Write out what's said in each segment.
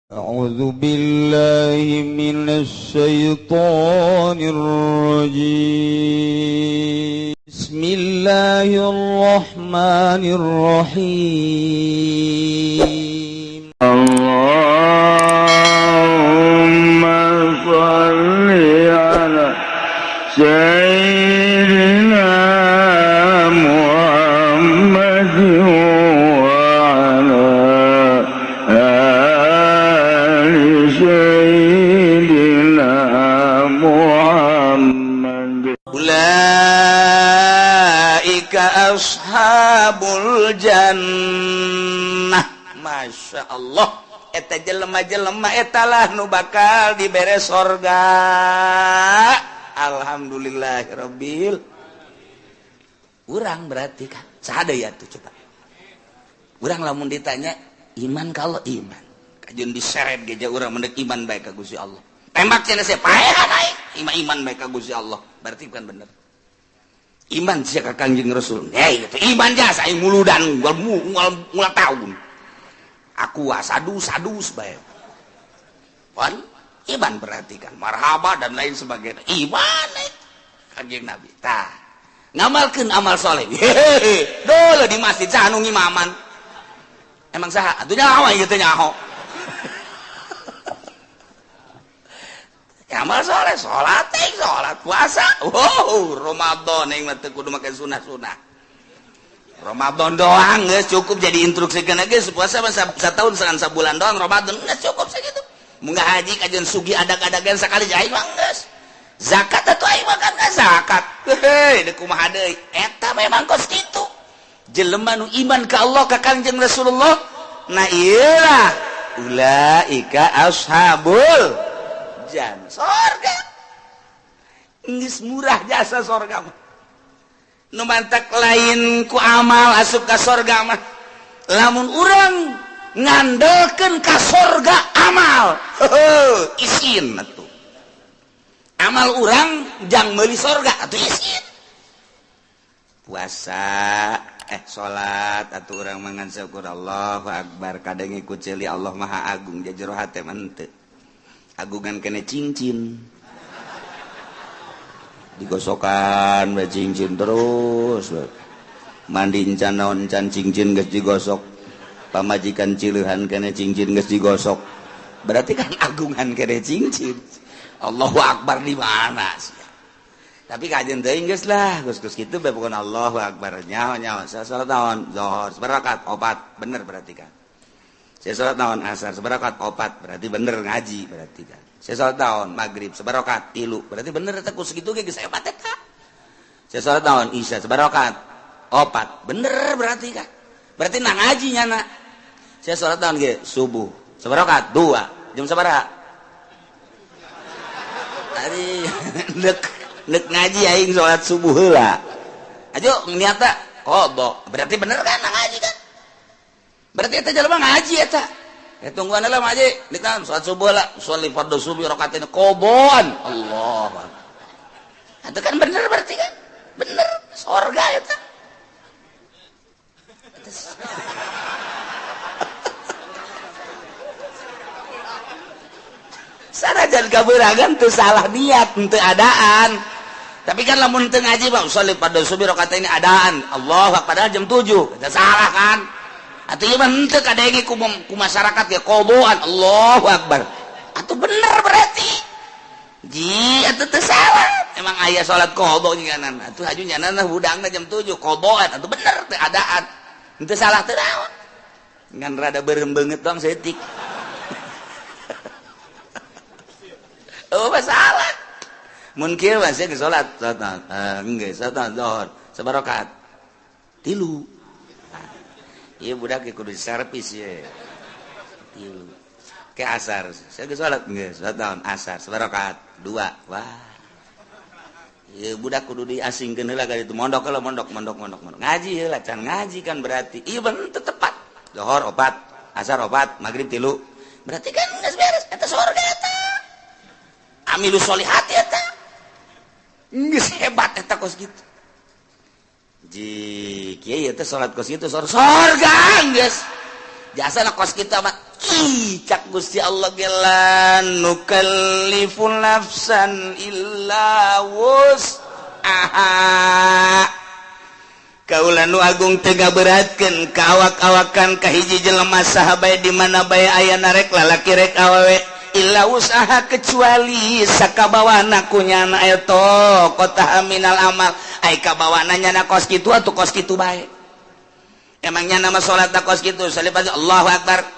أعوذ بالله من الشيطان الرجيم. بسم الله الرحمن الرحيم. اللهم صل على سيدنا محمد وعلى آل سيدنا محمد. أولئك أصحاب الجنة. Masya Allah, eta jelema-jelema etalah nu bakal dibere sorga. Alhamdulillahirabbil. Urang berarti kan saha ya tuh? Coba urang lamun ditanya iman, kalau iman kajeun diseret geja urang mendek iman baik ka Gusti Allah, tembak cenah saya paehan aing iman, iman baik ka Gusti Allah, berarti bukan bener iman sia ka Kangjeng Rasul. Hei, itu iman jasa aing muludan unggal unggal unggal tahun aku sadu sadus bae. Wan iman berarti kan marhaba dan lain sebagainya, iman Kanjeng Nabi. Tah, ngamalkeun amal soleh. Hehehe, dulu di masjid saha nu ngimaman? Emang saha atuh nyaho ieu teh? Nyaho amal soleh, salat teh, salat, puasa. Wow, Ramadan yang mah teu kudu make sunah-sunah. Ramadan doang geus cukup jadi instruksi kana geus. Puasa mah satahun sangan sabulan doang, Ramadan geus cukup segitu. Munggah haji kajian sugi adag-adagan sekali aing mah geus. Zakat atuh aing mah kan zakat heuh deuk kumaha deui. Eta memang kos kitu jelema nu iman ka Allah, ka Kangjeng Rasulullah. Nah, iyalah أولئك أصحاب الجنة, sorga. Geus murah jasa sorga mah. Nu mantak lain ku amal asup ka sorga mah. Lamun urang ngandelkeun ka sorga amal, heuh, isin atuh. Amal urang jang meuli sorga atuh isin. Puasa, salat atuh urang mangan syukur Allahu akbar, kadang ikut ceuli Allah Maha Agung jero hate mah henteu. Agungan kene cincin digosokan bae, cincin terus mandi encan naon encan, cincin geus digosok. Pamajikan cileuhan kene, cincin geus digosok. Berarti kan agungan kene cincin. Allahu akbar di mana sih? Tapi kajian teuing geus lah, geus geus kitu bae pokona. Allahu akbar, nyaho nyaho. Saya salat naon? Zuhur sabarakat? Opat, bener berarti kan. Saya salat naon? Asar sabarakat? Opat, berarti bener ngaji berarti kan. Saya salat naon? Maghrib sabarakat? Tilu, berarti bener eta. Ku segitu ge geus hebat eta. Saya salat naon? Isya sabarakat? Opat, bener berarti kan. Berarti nah ngaji nyana. Saya salat naon ge? Subuh sabarakat? Dua. Jam sabaraha tadi? Nek nek ngaji aing salat subuh heula aja niatna qada, berarti bener kan nah ngaji kan. Berarti eta jelema ngaji eta. Ya tungguan lah ngaji di kan salat subuh lah, sholli fardhu subuh rakaatain qadaan. Allah, itu kan bener berarti kan, bener sorga eta. Sanajan kabeuragan teu salah niat, teu adaan. Tapi kan lamun teu ngaji mah sholli fardhu subuh rakaatain adaan Allah, padahal jam 7 eta salah kan. Atuh ieu mah henteu kadenge ku, ku masyarakat ya qadaan Allahu akbar. Atuh bener berarti. Ji atuh teu salah. Emang aya salat qada nyanan. Atuh haju nyanan hudangna jam 7 qadaan atuh bener teu adaan. Henteu salah teu naon. Ngan rada beureum beungeut doang saeutik. Oh, masalah. Mun kieu mah sia geus salat, salat geus salat zuhur sabarakat? Tilu. Iya, budak kudu servis ye. Tilu. Ke asar, saya geus salat geus salat naon? Asar sabarakat? Dua. Wah. Ieu budak kudu diasingkeun heula ka ditu, mondok heula, mondok mondok mondok mondok. Ngaji heula, can ngaji kan berarti. Ieu bener teu tepat. Zuhur opat, asar opat, maghrib tilu. Berarti kan geus beres eta sorga eta. Amilu solihati eta. Geus hebat eta kos kitu. Ji kieu teh salat kos kitu sorga geus. Jasa na kos kitu mah. Ih, cak Gusti Allah ge la nukallifu nafsan illa wus'aha. Kaula nu agung teu ngaberatkeun ka awak-awakan ka hiji jelema saha bae di mana bae ayana, rek lalaki rek awewe, illa usaha kecuali sakabawana ku nyana eta kota minal amal. Ai kabawana nyana kos kitu atuh kos kitu bae. Emang nyana mah salat kos kitu, salih Allahu akbar.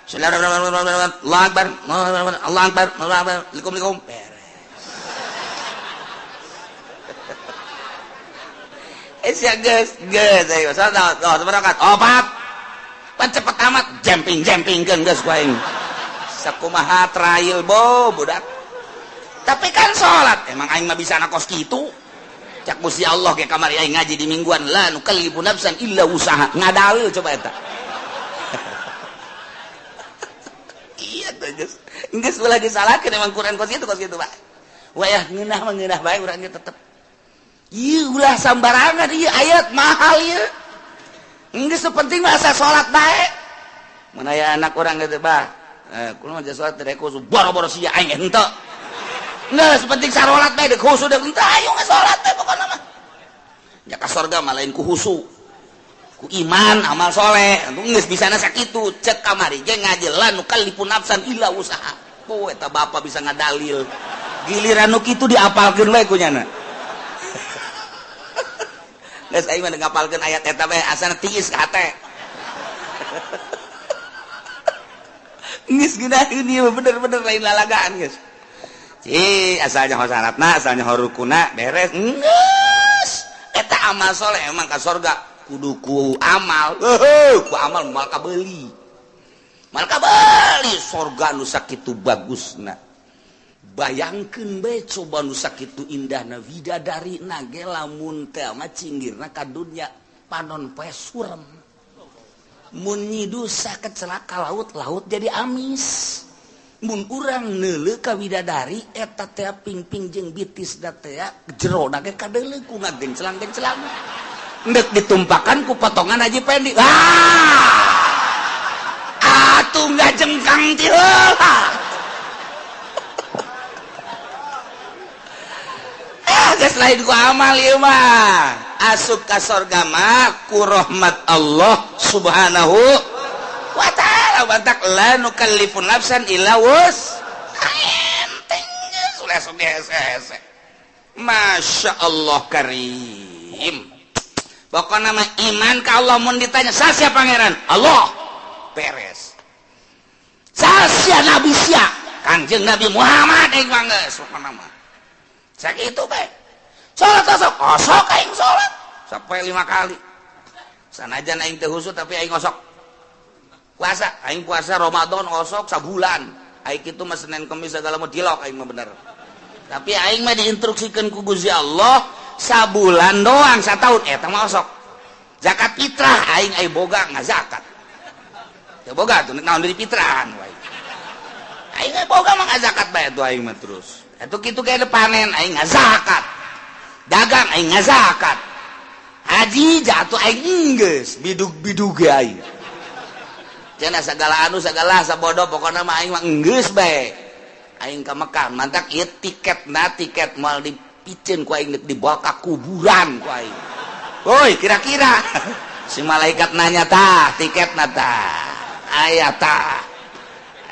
Allahu akbar, Allahu akbar, Allahu akbar, likum likum beres. Eh sia geus, geus ayo salat oh seberangkat. Opat. Pan cepet amat jemping-jempingkeun geus ku aing. Sakumaha trail bo budak. Tapi kan salat, emang aing mah bisa anak kos kitu. Cak Gusti Allah ge kamari aing ngaji di mingguan, la nukallifu nafsan illa usaha. Ngadalil coba eta. Iya tuh geus. Geus ulah disalahkeun emang Quran kos kitu Pak. Wayah ngeunah mah ngeunah bae urang ge tetep. Ieu ulah sambarangan ieu ayat mahal ieu. Geus penting mah asa salat bae. Mun aya anak urang gitu bah. Kulo mah salat teh khusus boro-boro sia aing henteu. Geus penting sarolat bae deuk khusus deuk henteu ayo salat teh pokona mah. Nya ka sorga mah lain ku khusu. Ku iman amal soleh. Geus bisana sakitu cek kamari ge ngaji la nukallifu nafsan illa usaha. Oh eta bapa bisa ngadalil. Giliran nu kitu diapalkeun bae ku nyana. Geus aing mah ngapalkeun ayat eta bae asana tiis ka hate. Geus geunaheun ieu bener-bener lain lalagaan geus. Ci asalnya ho syaratna, asalnya ho rukuna beres. Geus eta amal soleh emang ka sorga kudu ku amal. Heuh, ku amal moal kabeuli. Moal kabeuli sorga nu sakitu bagusna. Bayangkeun bae coba nu sakitu indahna widadari na ge lamun teh mah cinggirna ka dunya panon poe surem. Mun nyidusa kecelaka laut, laut jadi amis. Mun urang neuleuh ka widadari eta teh pingping jeung bitis da teh jerona ge kadeuleuh ku ngagencelang-gencelang. Endek ditumpakan ku potongan Haji Pendi. Ah! Atuh ngajengkang ti heula. Geus lain ku amal ieu mah. Asup ka sorga mah ku rahmat Allah Subhanahu wa ta'ala. Batak la nukallifu nafsan illa wus. Enteng geus ulah sok dihese-hese. Masya Allah karim. Pokokna mah iman ka Allah mun ditanya sasia pangeran? Allah. Beres. Sasia nabi sia? Kangjeng Nabi Muhammad aing mah geus pokona mah. Sakitu bae. Salat osok, osok aing salat sampai 5 kali. Sanajan aing teu khusyuk tapi aing osok. Puasa, aing puasa Ramadan osok sabulan. Aing kitu mah Senin Kemis segala mah dilok aing mah bener. Tapi aing mah diinstruksikeun ku Gusti Allah sabulan doang sataun eta mah osok. Zakat fitrah aing ai boga ngazakat. Teu boga tuh naon dari fitrahan wae. Aing ai boga mah ngazakat bae tuh aing mah terus. Atuh kitu ge panen aing ngazakat. Dagang aing ngazakat. Haji jatuh aing geus bidug-bidug ge aing. Cenah sagala anu sagala sabodo pokona mah aing mah geus bae. Aing ka Mekah mantak ieu tiketna tiket moal dipiceun ku aing dibawa ka kuburan ku aing. Woi kira-kira si malaikat nanya tah tiketna tah aya tah.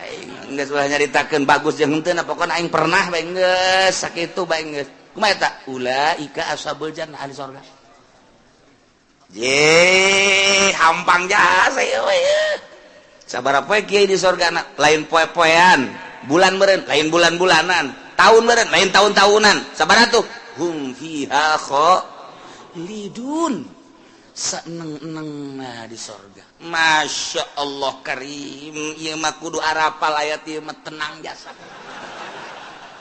Aing geus ulah nyaritakeun bagus jeung henteu pokona aing pernah bae geus sakitu bae geus. Kumaha eta? Ulaika ashabul jannah ahli sorga. Ye, hampang jasa ieu we. Sabaraha poe kiai di sorga lain poe-poean, bulan meureun, lain bulan-bulanan, tahun meureun, lain tahun-tahunan. Sabaraha tuh? Hum fiha khalidun. Saeneng-enengna di sorga. Masya Allah karim, ieu mah kudu arapal ayat ieu mah tenang jasa.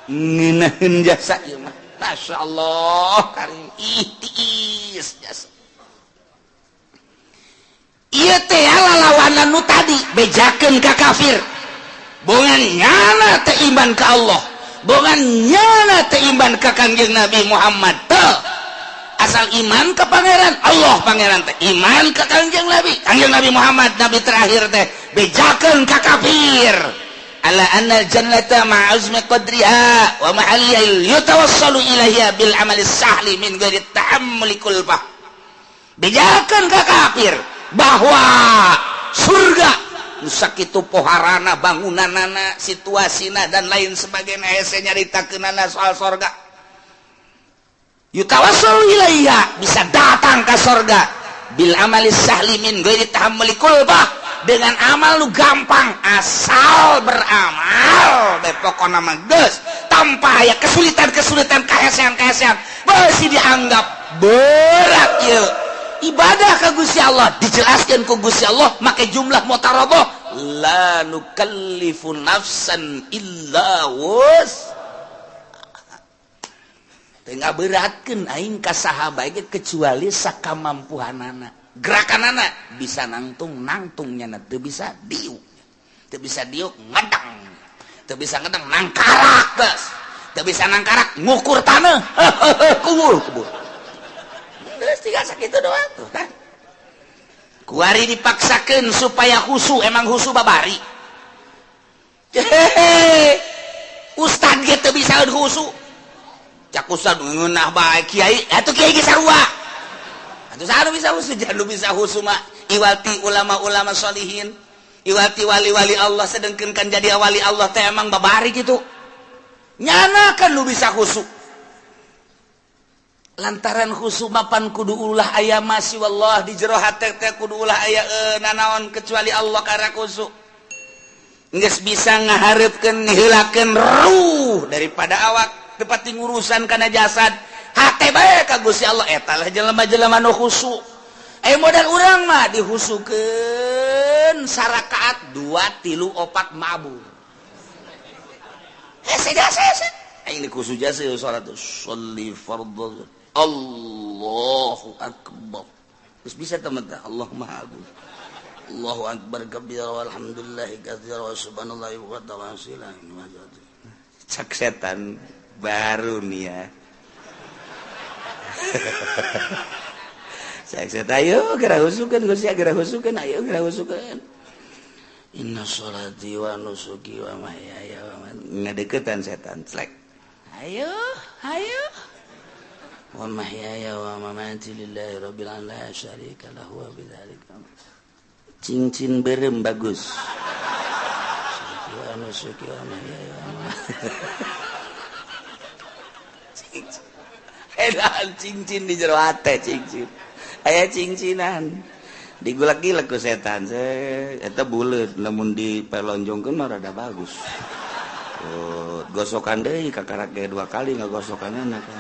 Ngeunaheun jasa ieu mah. Masya Allah karim, ih tiis jasa. Ieu teh lalawanan nu tadi bejakeun ka kafir. Bongan nyana teh iman ka Allah, bongan nyana teh iman ka Kangjeng Nabi Muhammad teh. Asal iman ke pangeran Allah, pangeran teh iman ke Kangjeng Nabi, Kangjeng Nabi Muhammad, nabi terakhir teh. Bejakeun ka kafir ala anna jannata ma'azmi qadriha wa mahalliha yatawassalu ilaiha bil amali sahli min ghairi ta'ammuli kulfah. Bejakeun ka kafir bahwa surga nu sakitu poharana, bangunanana, situasina, dan lain sebagainya, hese nyaritakeunana soal sorga. Yutawassalu ilaiha, bisa datang ke sorga, bil amali sahli min ghairi tahammuli kulfah, dengan amal lu gampang, asal beramal be pokona mah geus, tanpa aya kesulitan-kesulitan, kahesean-kahesean. Beusi dianggap berat ieu ibadah ka Gusti Allah. Dijelaskan ku Gusti Allah make jumlah mutaradoh, la nukallifu nafsan illa wus. Teu ngaberatkeun aing ka saha bae kecuali sakamampuhanana. Gerakanana bisa nangtung, nangtungnya, teu bisa diuk, teu bisa diuk ngedang, teu bisa ngedang nangkarak, geus teu bisa nangkarak ngukur tanah, kubur kubur. Geus tinggal sakitu doang tuh kan. Kuari dipaksakeun supaya khusu, emang khusu babari. Hehehe, ustad ge teu bisa khusu. Cak ustad ngeunah bae kiai atuh, kiai ge sarua atuh. Saha nu bisa khusu? Jangan nu bisa khusu mah iwati ulama-ulama sholihin, iwati wali-wali Allah. Sedengkeun kan jadi wali Allah teh emang babari gitu. Nyana kan nu bisa khusu, lantaran khusu mapan kudu ulah aya masih wallah di jero hate teh, kudu ulah aya nanaon kecuali Allah. Karena khusu geus bisa ngahareupkeun, ngiheulakeun ruh daripada awak, tepati ngurusan kana jasad, hate bae ka Gusti Allah. Eta lah jelema-jelema nu khusu. Eh, modal urang mah dihusukeun sarakaat dua tilu opat mabur. Hese jasa hese aing dikhusu jasa salat sholli fardhu, Allahu akbar. Terus bisa teman teh Allah Maha Agung, Allahu akbar kabira walhamdulillahi katsira wa subhanallahi wa ta'ala. Cak setan baru nih ya. Cak setan, ayo geura husukeun Gusti, geura husukeun, ayo geura husukeun. Inna sholati wa nusuki wa mahyaya wa mamati. Ngadeukeutan setan slek, ayo ayo, wa mahyaya wa mamati lillahi rabbil alamin la syarika lahu wa bidzalika. Cincin berem bagus. Wa nusuki wa mahyaya wa cincin. Edan cincin di jero hate, cincin aya cincinan digulak-gilek ku setan. Eta buleut, lamun dipelonjongkeun mah rada bagus. Oh, gosokan deui, kakarak ge dua kali ngagosokanna kan.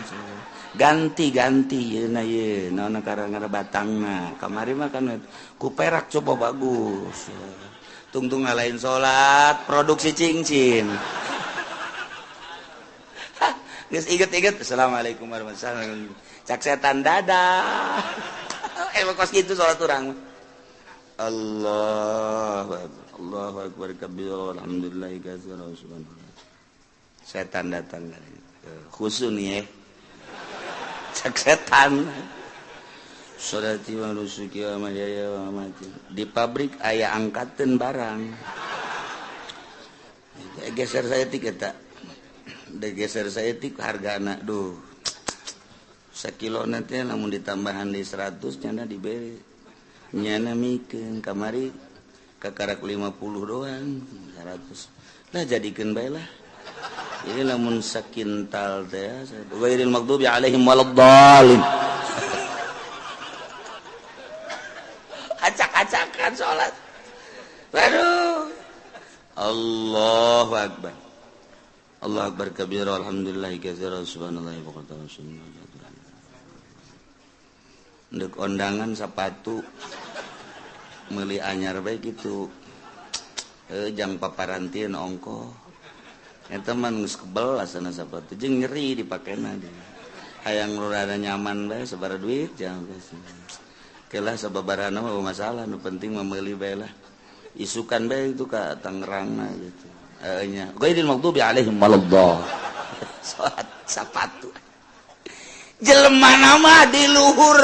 Ganti-ganti yeuna ye naon karang batangna kamari mah kan ku perak, coba bagus. Tungtung ngalain salat produksi cincin. Geus inget-inget, assalamualaikum warahmatullahi wabarakatuh. Cak setan, dadah. Emang kos gitu salat urang. Allah Allahu akbar kabir alhamdulillah katsira subhanallah. Setan datang, khusu nih ya. Cak setan, sholati wa nusuki wa mahyaya wa mamati. Di pabrik aya angkatan barang, geser saya tiket tak geser saya tik harga anak duh sekilo nanti namun ditambahan di 100 nyana diberi, nyana mikeun kamari kakarak 50 doang 100 lah, jadikeun bae lah. Ini lamun sakintal teh ghairil maghdubi alaihim waladdallin. Acak-acakan salat. Waduh, Allahu akbar, Allah akbar kabira alhamdulillah katsira subhanallah wa bihamdihi. Ndek ondangan sepatu meuli anyar bae kitu, jang paparantieun ongko. Eta mah geus kebel asana sepatu jeung nyeri dipakena dia. Hayang nu rada nyaman bae sabaraha duit jangan kelah sababarana mah masalah, nu penting mah meuli bae lah. Isukan bae itu ka Tangerang gitu. Nya ghairil maghdubi alaihim waladdallin. Salat sepatu. Jelema nama di luhur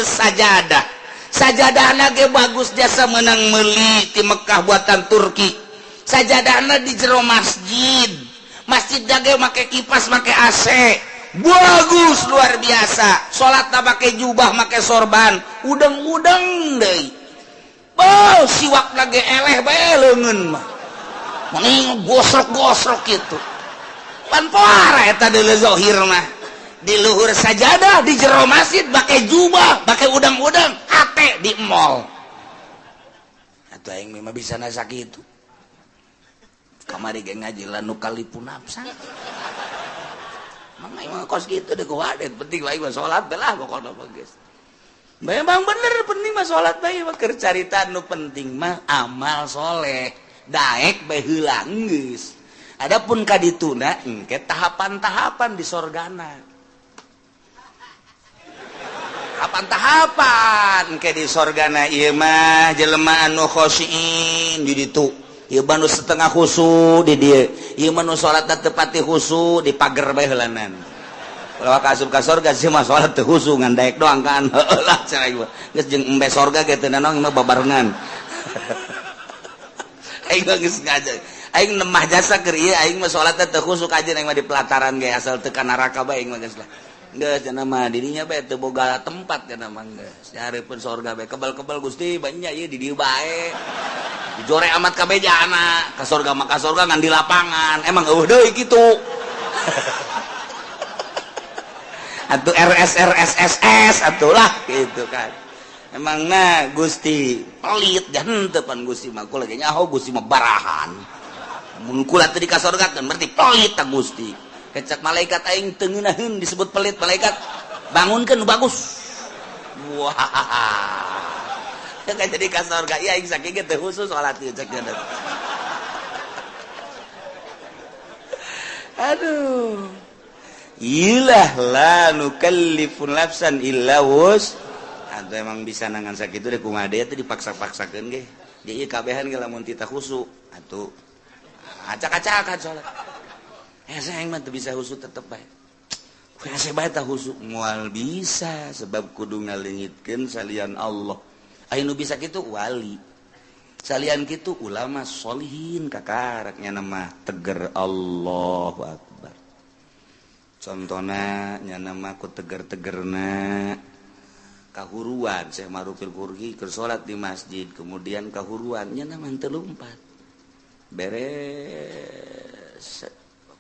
sajadah, sajadahna ge bagus, jasa menang meuli ti Mekah buatan Turki. Sajadahna di jero masjid, masjid ge make kipas, make AC, bagus luar biasa. Salat make jubah, make sorban, udeng-udeng deui. Oh, siwak lagi eleh bae leungeun mah. Mending gosrok-gosrok gitu. Pan poara eta deuleu zahir mah. Di luhur sajadah, di jero masjid, make jubah, make udang-udang, hate di mall. Atuh aing mah bisa nasa kitu. Kamari ge ngaji la nukallifu nafsan. Mang aing mah kos kitu deh kuwadet, penting aing mah salat bae lah pokona mah geus. Memang bener penting mah salat bae mah, keur carita nu penting mah amal soleh. Daek bae heula geus. Adapun kadituna engke tahapan-tahapan di sorgana. Tahapan-tahapan engke di sorgana ieu mah jelema anu khosyin di ditu. Ieu mah nu setengah khusu di dieu. Ieu mah nu salatna teu pati khusu di pager bae heulanan. Kalau ka asup ka sorga sih mah salat teu khusu ngan daek doang kan. Heueuh lah cenah ieu. Geus jeung embe sorga ge teu nanaon mah babarengan. Aing mah geus ngaja. Aing nemah jasa keur ieu, aing mah salat teh teu khusuk aja, aing mah di pelataran ge asal teu ka neraka bae aing mah geus lah. Geus cenah mah dirinya bae teu boga tempat cenah mah geus. Nyareupeun sorga bae kebal-kebal Gusti banyak ieu di dieu bae. Dijore amat kabeh jana, ka sorga mah ka sorga ngan di lapangan. Emang eueuh deui kitu. Atuh RS RS SS atuh lah gitu kan. Emang nah Gusti pelit dan henteu pan Gusti mah kula ge nyaho Gusti mah barahan. Mun kula teu dikasorgakeun berarti pelit ta Gusti. Kecak malaikat aing teu ngeunaheun disebut pelit malaikat. Bangunkeun nu bagus. Wah. Teu jadi ka sorga ieu aing sakieu ge teu khusus salat ieu cek dia. Aduh. Ilah la nukallifu nafsan illa wus. Atau emang bisa nangan sakitu deh kumaha deui teh dipaksa-paksakeun ge. Di ieu kabehan ge lamun tita khusu atuh acak-acakan salat. Saya mah teu bisa khusu tetep bae. Hese bae tah khusu moal bisa sebab kudu ngaleungitkeun salian Allah. Aya nu bisa kitu wali. Salian kitu ulama solihin kakaraknya nama teger Allahu Akbar. Contohna nya nama ku teger-tegerna kahuruan Syekh Ma'rufil Qurhi keur salat di masjid kemudian kahuruan nya nama teu lumpat. Beres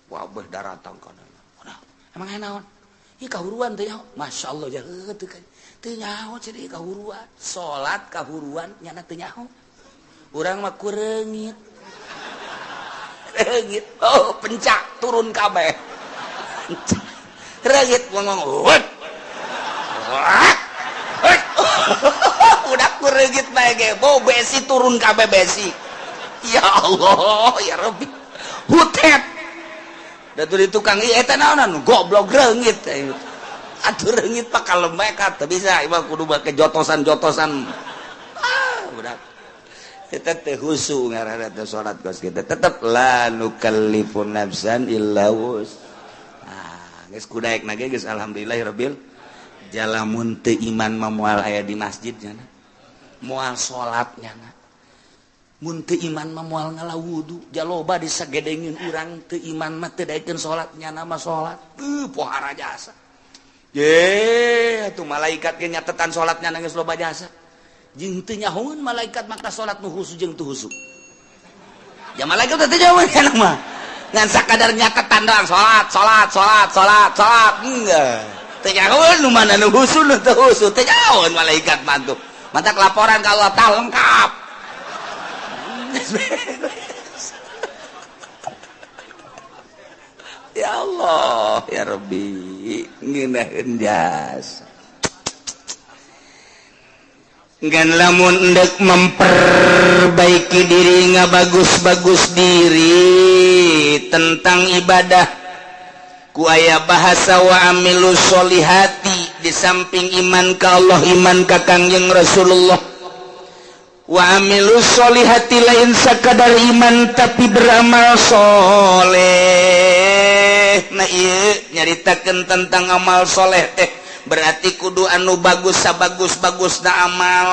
wabah daratang kana. Emang aya naon? Ieu kahuruan teh nyaho. Masyaallah ja heuh teu teu nyaho cenah kahuruan. Salat kahuruan nyana teu nyaho. Urang mah ku reungit. Reungit. Oh, pencak turun kabeh. Reungit ngomong. Wet. Wet. Udah ku reungit bae ge. Bau besi turun kabeh besi. Ya Allah, ya Rabbi. Hutet. Da di tukang ieu eta naonan goblok reungit. Atuh reungit pak kalem bae ka teu bisa ieu kudu make jotosan-jotosan. Ah, budak. Eta teh khusu ngaranna teh salat kos kitu. Tetep la nukallifu nafsan illa wus. Ah, geus kudaekna ge geus alhamdulillahirabbil jalamun teu iman mah moal aya di masjid nya. Moal salat nya. Mun teu iman mah moal ngala wudu, jaloba disagedengin urang teu iman mah teu daekeun salat nyana mah salat. Teu pohara jasa. Ye, atuh malaikat ge nyatetan salat nyana geus loba jasa. Jeung teu nyahoeun malaikat maka salat nu khusu jeung teu khusu. Ya malaikat teh teu nyahoeun kana mah. Ngan sakadar nyatetan doang salat, salat, salat, salat, salat. Enggak. Teu nyahoeun nu mana nu khusu nu teu khusu, teu nyahoeun malaikat mah tuh. Mantak laporan ka Allah tah lengkap. Ya Allah, ya Rabbi, ngeunaheun jasa. Ngan lamun endek memperbaiki diri ngabagus-bagus diri tentang ibadah ku aya bahasa wa amilu sholihati di samping iman ka Allah, iman ka Kangjeng Rasulullah. Wa amilu sholihati lain sakadar iman tapi beramal soleh. Nah ieu nyaritakeun tentang amal soleh teh Berarti kudu anu bagus sabagus-bagus na amal.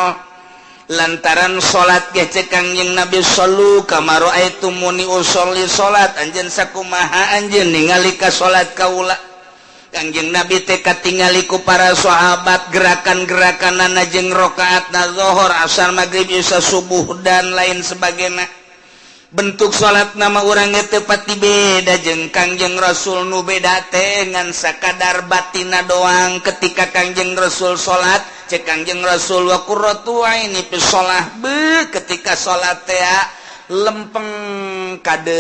Lantaran salat ge cek Kangjeng Nabi shallu kama raaitumuni usolli, salat anjeun sakumaha anjeun ningali ka salat kaula. Kangjeng Nabi teh katingali ku para sahabat gerakan-gerakanana jeung rakaatna zuhur, asar, maghrib, isya, subuh dan lain sebagainya. Bentuk salat nama urang teu pati beda jeung Kangjeng Rasul. Nu beda teh ngan sakadar batina doang. Ketika Kangjeng Rasul salat, cek Kangjeng Rasul wa qurratu aini fi shalah, be ketika salat teh lempeng kade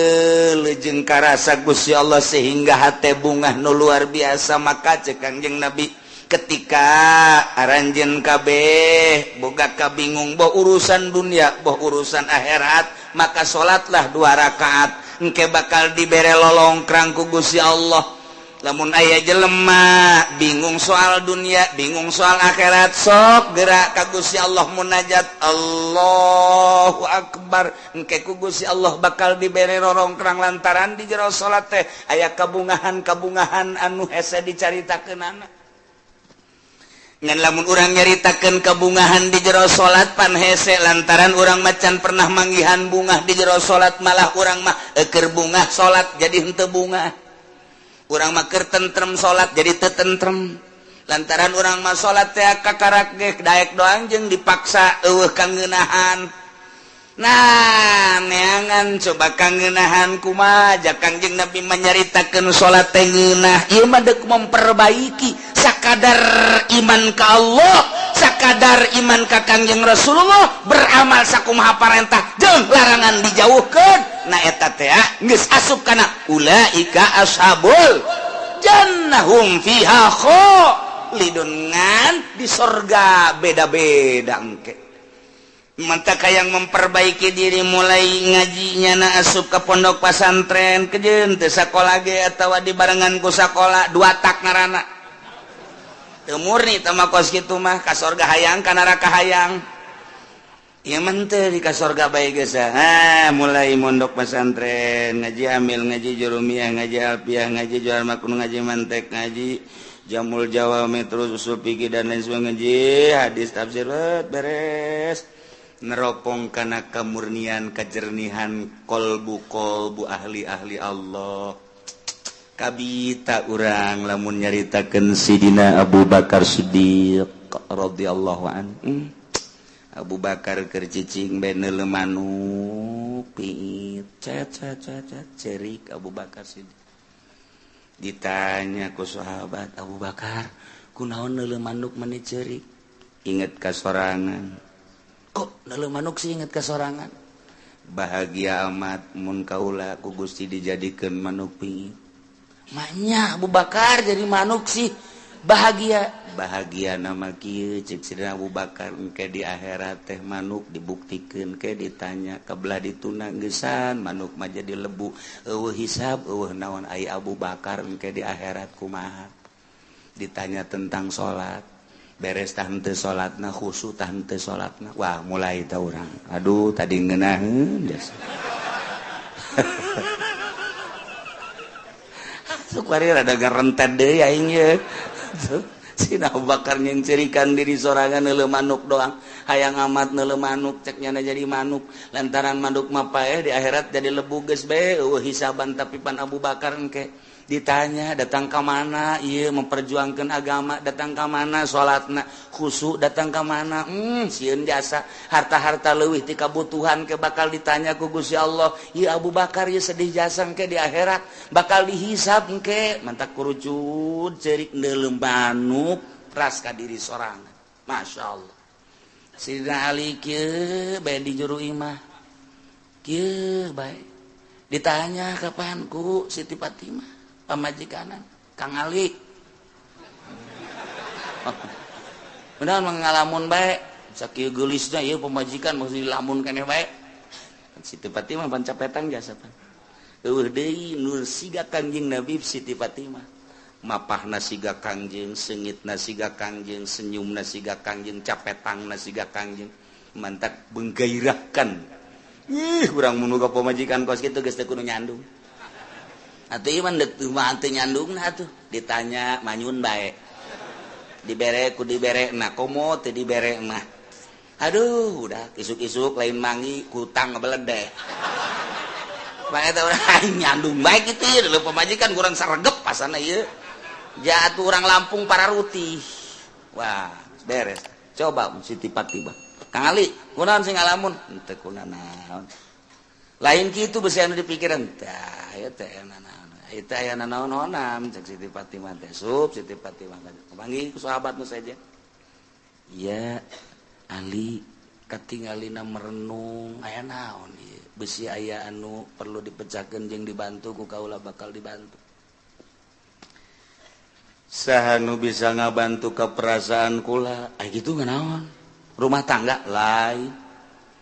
jeung karasa Gusti Allah sehingga hate bungah nu luar biasa. Maka cek Kangjeng Nabi, ketika aranjeun kabeh boga kabingung, boh urusan dunia boh urusan akhirat, maka salatlah dua rakaat, engke bakal dibere lolongkrang ku Gusti Allah. Lamun aya jelema bingung soal dunia, bingung soal akhirat, sok gerak ka Gusti Allah, munajat, Allahu Akbar, engke ku Gusti Allah bakal dibere rorongkrang lantaran di jero salat teh aya kabungahan-kabungahan anu hese dicaritakeunana. Ngan lamun urang nyaritakeun kabungahan di jero salat pan hese, lantaran urang macan pernah manggihan bungah di jero salat. Malah urang mah eker bungah salat jadi henteu bungah, urang mah keur tentrem salat jadi teu tentrem, lantaran urang mah salat teh kakarak ge daek doang jeung dipaksa, eueuh kangeunahan. Nah, neangan coba kangeunahan kumaha. Kangjeng Nabi menyaritakeun salat teh ngeunah. Ieu mah deuk memperbaiki sakadar iman ka Allah, sakadar iman ka Kangjeng Rasulullah, beramal sakumaha parentah jeung larangan dijauhkeun. Nah, eta teh geus asup kana ulaika ashabul jannah hum fiha khalidun. Ngan di sorga beda-beda engke. Mantap yang memperbaiki diri mulai ngajinya na asup ke pondok pesantren kejen teu sakola ge atawa di barengan ku sakola dua tak ngarana teu murni tama kos kitu mah, ka sorga hayang ka neraka hayang. Ieu mah teu di ka sorga bae geus. Ah, mulai mondok pesantren, ngaji amil, ngaji jurumiyah, ngaji alfiah, ngaji jual makun, ngaji mantek, ngaji jamul jawami, terus usul fikih dan lain sebagainya, ngaji hadis, tafsir, beres, neropong karena kemurnian, kejernihan kolbu kolbu ahli-ahli Allah. Kabita urang lamun nyaritakeun Sidina Abu Bakar Siddiq radhiyallahu anhu. Abu Bakar keur cicing bae neuleu manuk piit, cet cet cet cet, cerik Abu Bakar Siddiq. Ditanya ku sahabat, "Abu Bakar, kunaon neuleu manuk meni cerik?" "Inget ka sorangan." "Kok neuleu manuk sih inget ka sorangan?" "Bahagia amat mun kaula ku Gusti dijadikeun manuk piit." "Maknya Abu Bakar jadi manuk sih bahagia?" "Bahagia nama kieu," cek Sidina Abu Bakar, "engke di akhirat teh manuk dibuktikeun ke ditanya kebelah dituna geusan manuk mah jadi lebu, eueuh hisab eueuh naon. Ai Abu Bakar engke di akhirat kumaha? Ditanya tentang salat, beres tah henteu salatna, khusyuk tah henteu salatna." Wah, mulai tah urang, aduh, tadi ngeunaheun jasa. Sok bari rada garentet deui aing ye. Sina Abu Bakar nyencerikan diri sorangan neuleu manuk doang, hayang amat neuleu manuk, cek nyana jadi manuk, lantaran manuk mah paeh di akhirat jadi lebu geus bae eueuh hisaban. Tapi pan Abu Bakar engke ditanya datang ke mana ieu memperjuangkan agama, datang ke mana salatna khusyuk, datang ke mana, sieun jasa harta-harta leuwih ti kabutuhan ke bakal ditanya ku Gusti Allah. Ieu Abu Bakar ieu sedih jasa, engke di akhirat bakal dihisab engke. Mantak kurucut cerik neuleu manuk ras ka diri sorangan. Masya Allah. Sidina Ali kieu bae di juru imah kieu bae, ditanya kapan ku Siti Fatimah pamajikanan, "Kang Ali, benar mengalamun bae sakieu geulisna ieu pamajikan mesti dilamun keneh bae?" Siti Fatimah pan capetang jasa pan eueuh deui nur siga Kangjeng Nabi. Siti Fatimah mapahna siga Kangjeng, seungitna siga Kangjeng, senyumna siga Kangjeng, capetangna siga Kangjeng, mantak menggairahkan. Ih, urang mun boga pamajikan kos kitu geus teu kudu nyandung atuh. Ieu mah deuk mah teu nyandungna atuh. Ditanya manyun bae. Dibere ku dibere na komo teu dibere mah. Aduh, udah isuk-isuk lain mangi kutang ngebeledeh. Bae eta urang nyandung bae kitu ieu leuh pamajikan kurang saregep pasana ieu. Jatuh orang Lampung para rutih. Wah, beres. Coba Siti Fatimah. Kang Ali, kunaon sing ngalamun? Henteu kunanaon. Lain kitu besi anu dipikiran. Tah, ieu teh naon. Ieu teh aya nanaon-naonam cek Siti Fatimah teh. Sup Siti Fatimah panggil ku sahabat nu saja. Iya, Ali katingalina merenung aya naon ieu. Besi aya anu perlu dipecahkeun jeung dibantu ku kaula bakal dibantu. Saha nu bisa ngabantu ke perasaan kula? Ay gitu naon? Rumah tangga lain,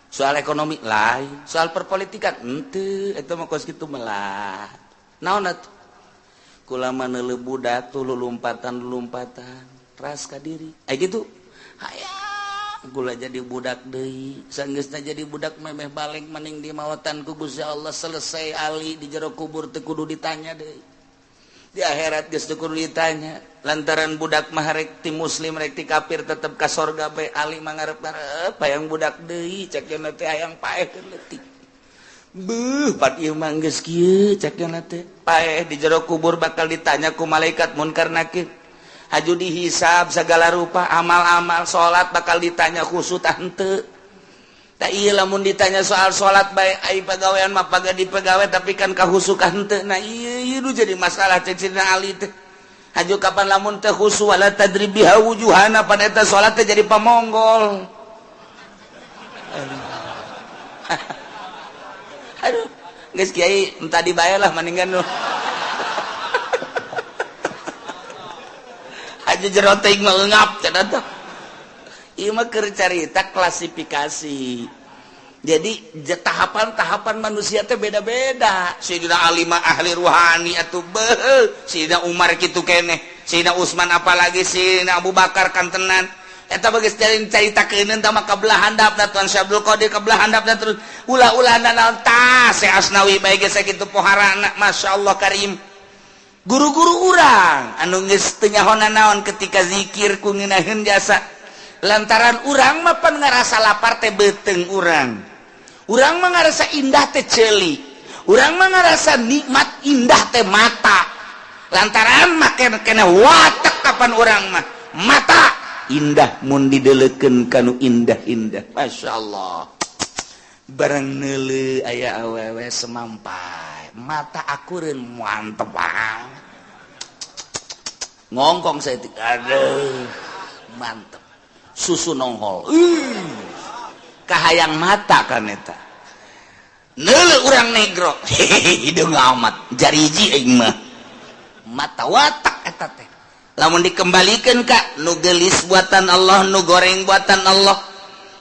soal ekonomi lain, soal perpolitikan henteu, eta mah kos kitu melah. Naon atuh? Kula mah neuleuh budak tuh lulumpatan-lulumpatan, ras ka diri. Ay gitu. Hayang kula jadi budak deui, sanggeusna jadi budak memeh balik maning di mawatan ku Gusti Allah selesai ali di jero kubur teu kudu ditanya deui. Di akhirat geus teu kudu ditanya lantaran budak mah rek ti muslim rek ti kafir tetep ka sorga bae ali mah ngarep-ngarep hayang budak deui cek cenah teh hayang paeh keur leutik. Beuh pat ieu mah geus kieu cek cenah teh paeh di jero kubur bakal ditanya ku malaikat munkar nakir. Haju dihisab segala rupa amal-amal salat bakal ditanya khusyuk tah henteu. Tak iya lamun ditanya soal salat bae ai pagawean mah paga dipegawe tapi kan kahusukan henteu. Nah ieu ieu nu jadi masalah cek Sidina Ali teh. Haju kapan lamun teh khusu wala tadrib biha wujuhana pan eta salat teh jadi pamonggol. Aduh, geus kiai entah dibayar lah mendingan nu. Haju jero teuing mah eungap cenah teh. Ieu mah keur carita klasifikasi. Jadi tahapan-tahapan manusia teh beda-beda. Sayyidina Ali mah ahli ruhani atuh beuh, Sayyidina Umar kitu keneh, Sayyidina Utsman apalagi Sayyidina Abu Bakar kantenan. Eta bageus carita keuneun tah mah kabelah handapna Tuan Syekh Abdul Qadir kabelah handapna terus ulah-ulah naon tah Syekh Asnawi bae geus sakitu poharana masyaallah karim. Guru-guru urang anu geus teu nyaho naon ketika zikir ku ngeunaheun jasa. Lantaran urang mah pan ngarasa lapar teh beuteung urang. Urang mah ngarasa indah teh ceuli. Urang mah ngarasa nikmat indah teh mata. Lantaran mah kena watek kapan urang mah mata indah mun didelekeun kanu indah-indah. Masyaallah. Barang neuleuh aya awewe semampai, mata akureun mantep banget. Ngongkong saya aduh mantep. Susu nonghol. Kahayang mata kan eta. Neuleuh urang negro. Hideung amat jariji aing mah. Mata watak eta teh. Lamun dikembalikeun ka nu geulis buatan Allah, nu goreng buatan Allah.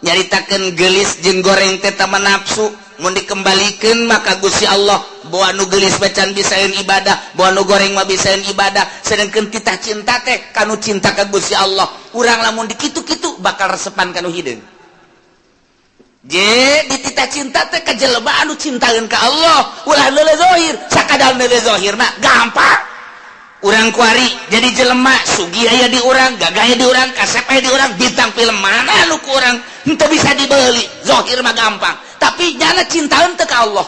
Nyaritakeun geulis jeung goreng teh tama nafsu. Mun dikembalikeun maka Gusti Allah bawa nu geulis bacan bisaeun ibadah, bawa nu goreng mah bisaeun ibadah. Sedengkeun titah cinta teh kanu cinta ka Gusti Allah. Urang lamun dikitu-kitu bakal resepan kanu hideung. Je dititah cinta teh ka jelema anu cintaeun ka Allah, ulah neuleuh zahir, sakadar neuleuh zahir mah gampang. Urang kuari jadi jelema sugih aya di urang, gagah aya di urang, kasep aya di urang, bintang film mana nu ku urang henteu bisa dibeli, zahir mah gampang. Tapi nyana cintaeun teu ka Allah.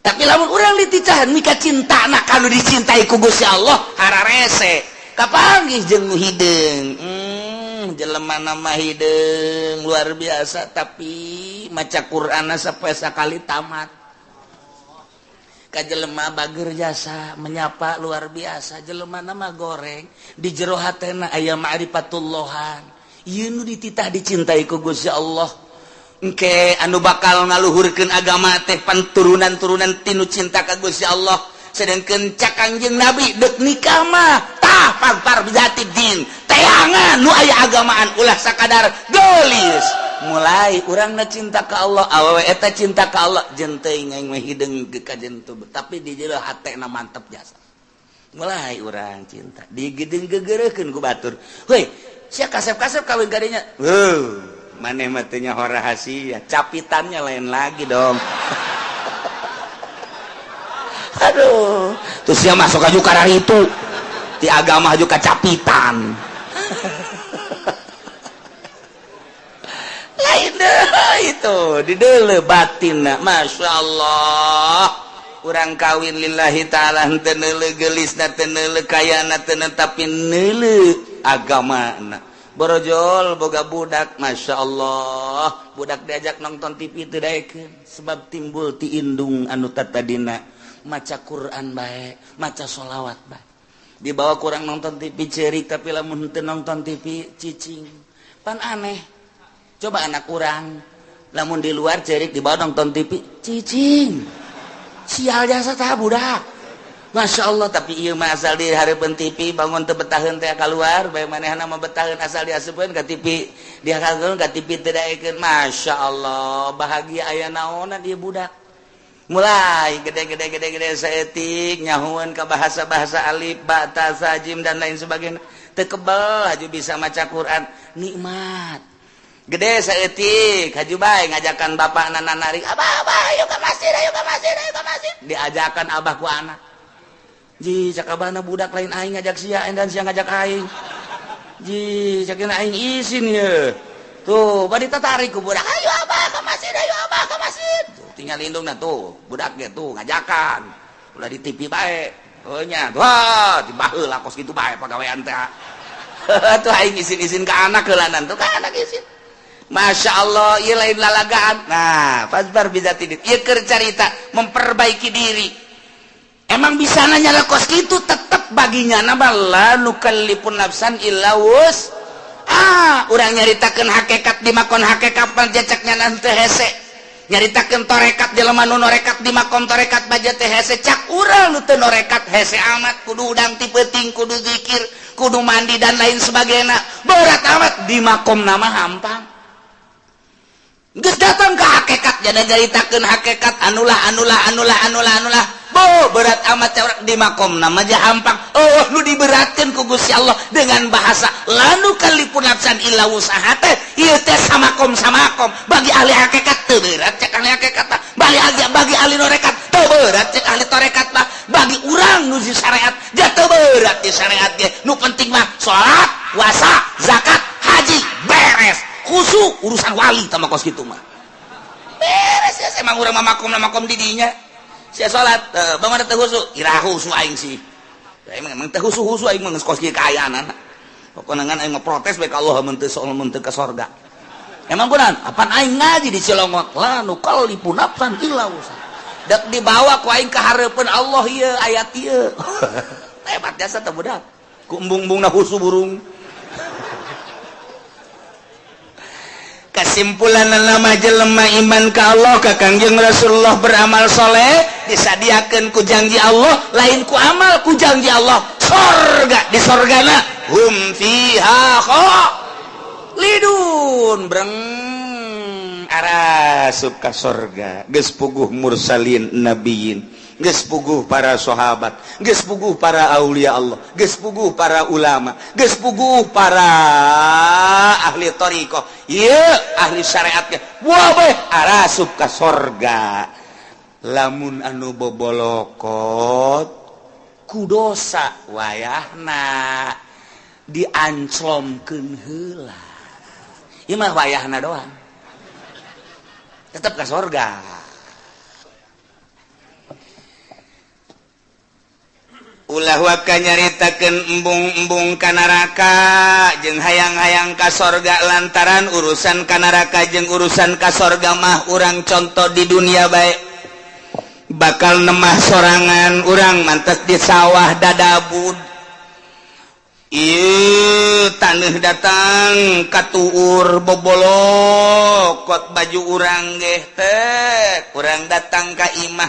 Tapi lamun urang diticahan mika cintana kanu dicintai ku Gusti Allah hararese. Kapanggih jeung nu hideung. Jelema nama hideung luar biasa tapi maca Qur'anna sampai sakali tamat. Ka jelema bager jasa menyapa luar biasa jelema nama goreng di jero hatena aya ma'rifatullahan. Ieu nu dititah dicintai ku Gusti Allah. Engke anu bakal ngaluhurkeun agama teh panturunan-turunan tinu cinta ka Gusti Allah. Sedangkeun cak Kangjeng Nabi deuk nikah mah tah pagpar bizati din. Teangan nu aya agamaan ulah sakadar geulis. Mulai urangna cinta ka Allah, awewe eta cinta ka Allah, jeung teuing aing mah hideung ka jentu, tapi di jero hatena mantep jasa. Mulai urang cinta, digedeung gegereukeun ku batur. Heuy, sia kasep-kasep kawin kadinya. Heuh, maneh mah teu nyaho rahasia, capitannya lain lagi dong. Aduh, terus dia masuk aja karena itu. Ti agama juga kacapitan. Lain deh itu di deuleu batinna. Masya Allah. Urang kawin lillahi ta'ala henteu neuleuh geulisna, teu neuleuh kayana, teu tapi neuleuh agamana. Borojol boga budak, Masya Allah, budak diajak nonton TV teu daekeun sebab timbul ti indung anu tatadina maca Quran bae, maca sholawat bae. Dibawa kurang nonton TV cerik, tapi lamun teu nonton TV cicing. Pan aneh. Coba anak urang lamun di luar cerik, dibawa nonton TV cicing. Sial jasa tah budak. Masya Allah, tapi ieu mah asal di hareupeun TV bangun teu betaheun teh keluar bae, manehna mah betaheun asal diasupkeun ka TV, dihakalkeun ka TV teu daekeun. Masya Allah, bahagia aya naonan ieu budak. Mulai gede-gede gede-gede saeutik nyahueun ka bahasa-bahasa alif ba ta sa jim dan lain sebagainya, teu kebel haju bisa maca Quran, nikmat. Gede saeutik haju bae ngajakan bapakna narik, "Abah, abah, ayo ke masjid, ayo ke masjid, ayo ke masjid." Diajakan abah ku anak. Ji, cak abahna budak lain aing ngajak sia dan sia ngajak aing. Ji, cak aing isin ye. Tuh, bari tatarik ku budak, "Ayo abah ke masjid, ayo abah ke masjid." Tuh, tinggal indungna tuh, budak ge tuh ngajakan. Ulah di TV bae. Oh nya, wah, dibaheula kos kitu bae pagawean teh. Tuh aing isin-isin ka anak heulanan tuh, ka anak isin. Masya Allah, ieu lain lalagaan. Nah, fasbar bisa tidik. Ieu keur carita memperbaiki diri. Emang bisa nanya kos gitu, tetep baginya nama la nukallifun nafsan illa wus. Ah, urang nyaritakeun hakikat di makon hakikat panjacaknya nanti hese. Nyaritakeun torekat jelema nu norekat di makom torekat baja teh hese, cak urang nu teu norekat hese amat, kudu udang ti peuting, kudu zikir, kudu mandi dan lain sebagainya. Berat amat di makom nama hampang. Geus datang ke hakikat jadi nyaritakeun hakikat anulah anulah anulah anulah anulah. Bo berat amat cewek di makom nama aja hampang. Oh nu diberatkan ku Gusti Allah dengan bahasa lanu kalipun nafsan illa wusaha teh ieu teh samakom samakom bagi ahli hakikat teu berat cek ahli hakikat mah, bagi ahli norekat teu berat cek ahli torekat mah, bagi urang nu di syariat ja teu berat di syariat ge, nu penting mah salat, puasa, zakat, haji beres, khusyuk urusan wali tama kos kitu mah beres ya. Emang urang mah makom makom di dinya sia salat bangun teu khusyuk, ira khusyuk aing sih. Emang emang teu khusyuk khusyuk aing mah geus kos kieu kaayaan. Pokona ngan aing mah protes bae ka Allah mun teu soal mun teu ka sorga. Emang kunaon? Apan aing ngaji di Cilongok la nukallifu nafsan illa wusaha. Dek dibawa ku aing ka hareupeun Allah ieu ayat ieu. Hebat jasa teh budak. Ku embung-embungna khusyuk burung. Kesimpulan nama jelema iman ka Allah ka Kangjeng Rasulullah beramal soleh disadiakeun ku janji Allah, lain ku amal, ku janji Allah sorga, di sorgana hum fiha khalidun, breng arasup ka sorga. Geus puguh mursalin nabiyin, geus puguh para sahabat, geus puguh para aulia Allah, geus puguh para ulama, geus puguh para ahli thariqah, ieu ahli syariat ge wah arasup ka sorga. Lamun anu bobolokot ku dosa wayahna dianclomkeun heula, ieu mah wayahna doang tetep ka sorga. Ulah waka nyaritakeun embung-embung ka neraka jeung hayang-hayang ka sorga, lantaran urusan ka neraka jeung urusan ka sorga mah urang contoh di dunia bae bakal nemah sorangan. Urang mantes di sawah dadabud, ieu taneuh datang katuur bobolokot baju urang geh teh. Urang datang ka imah,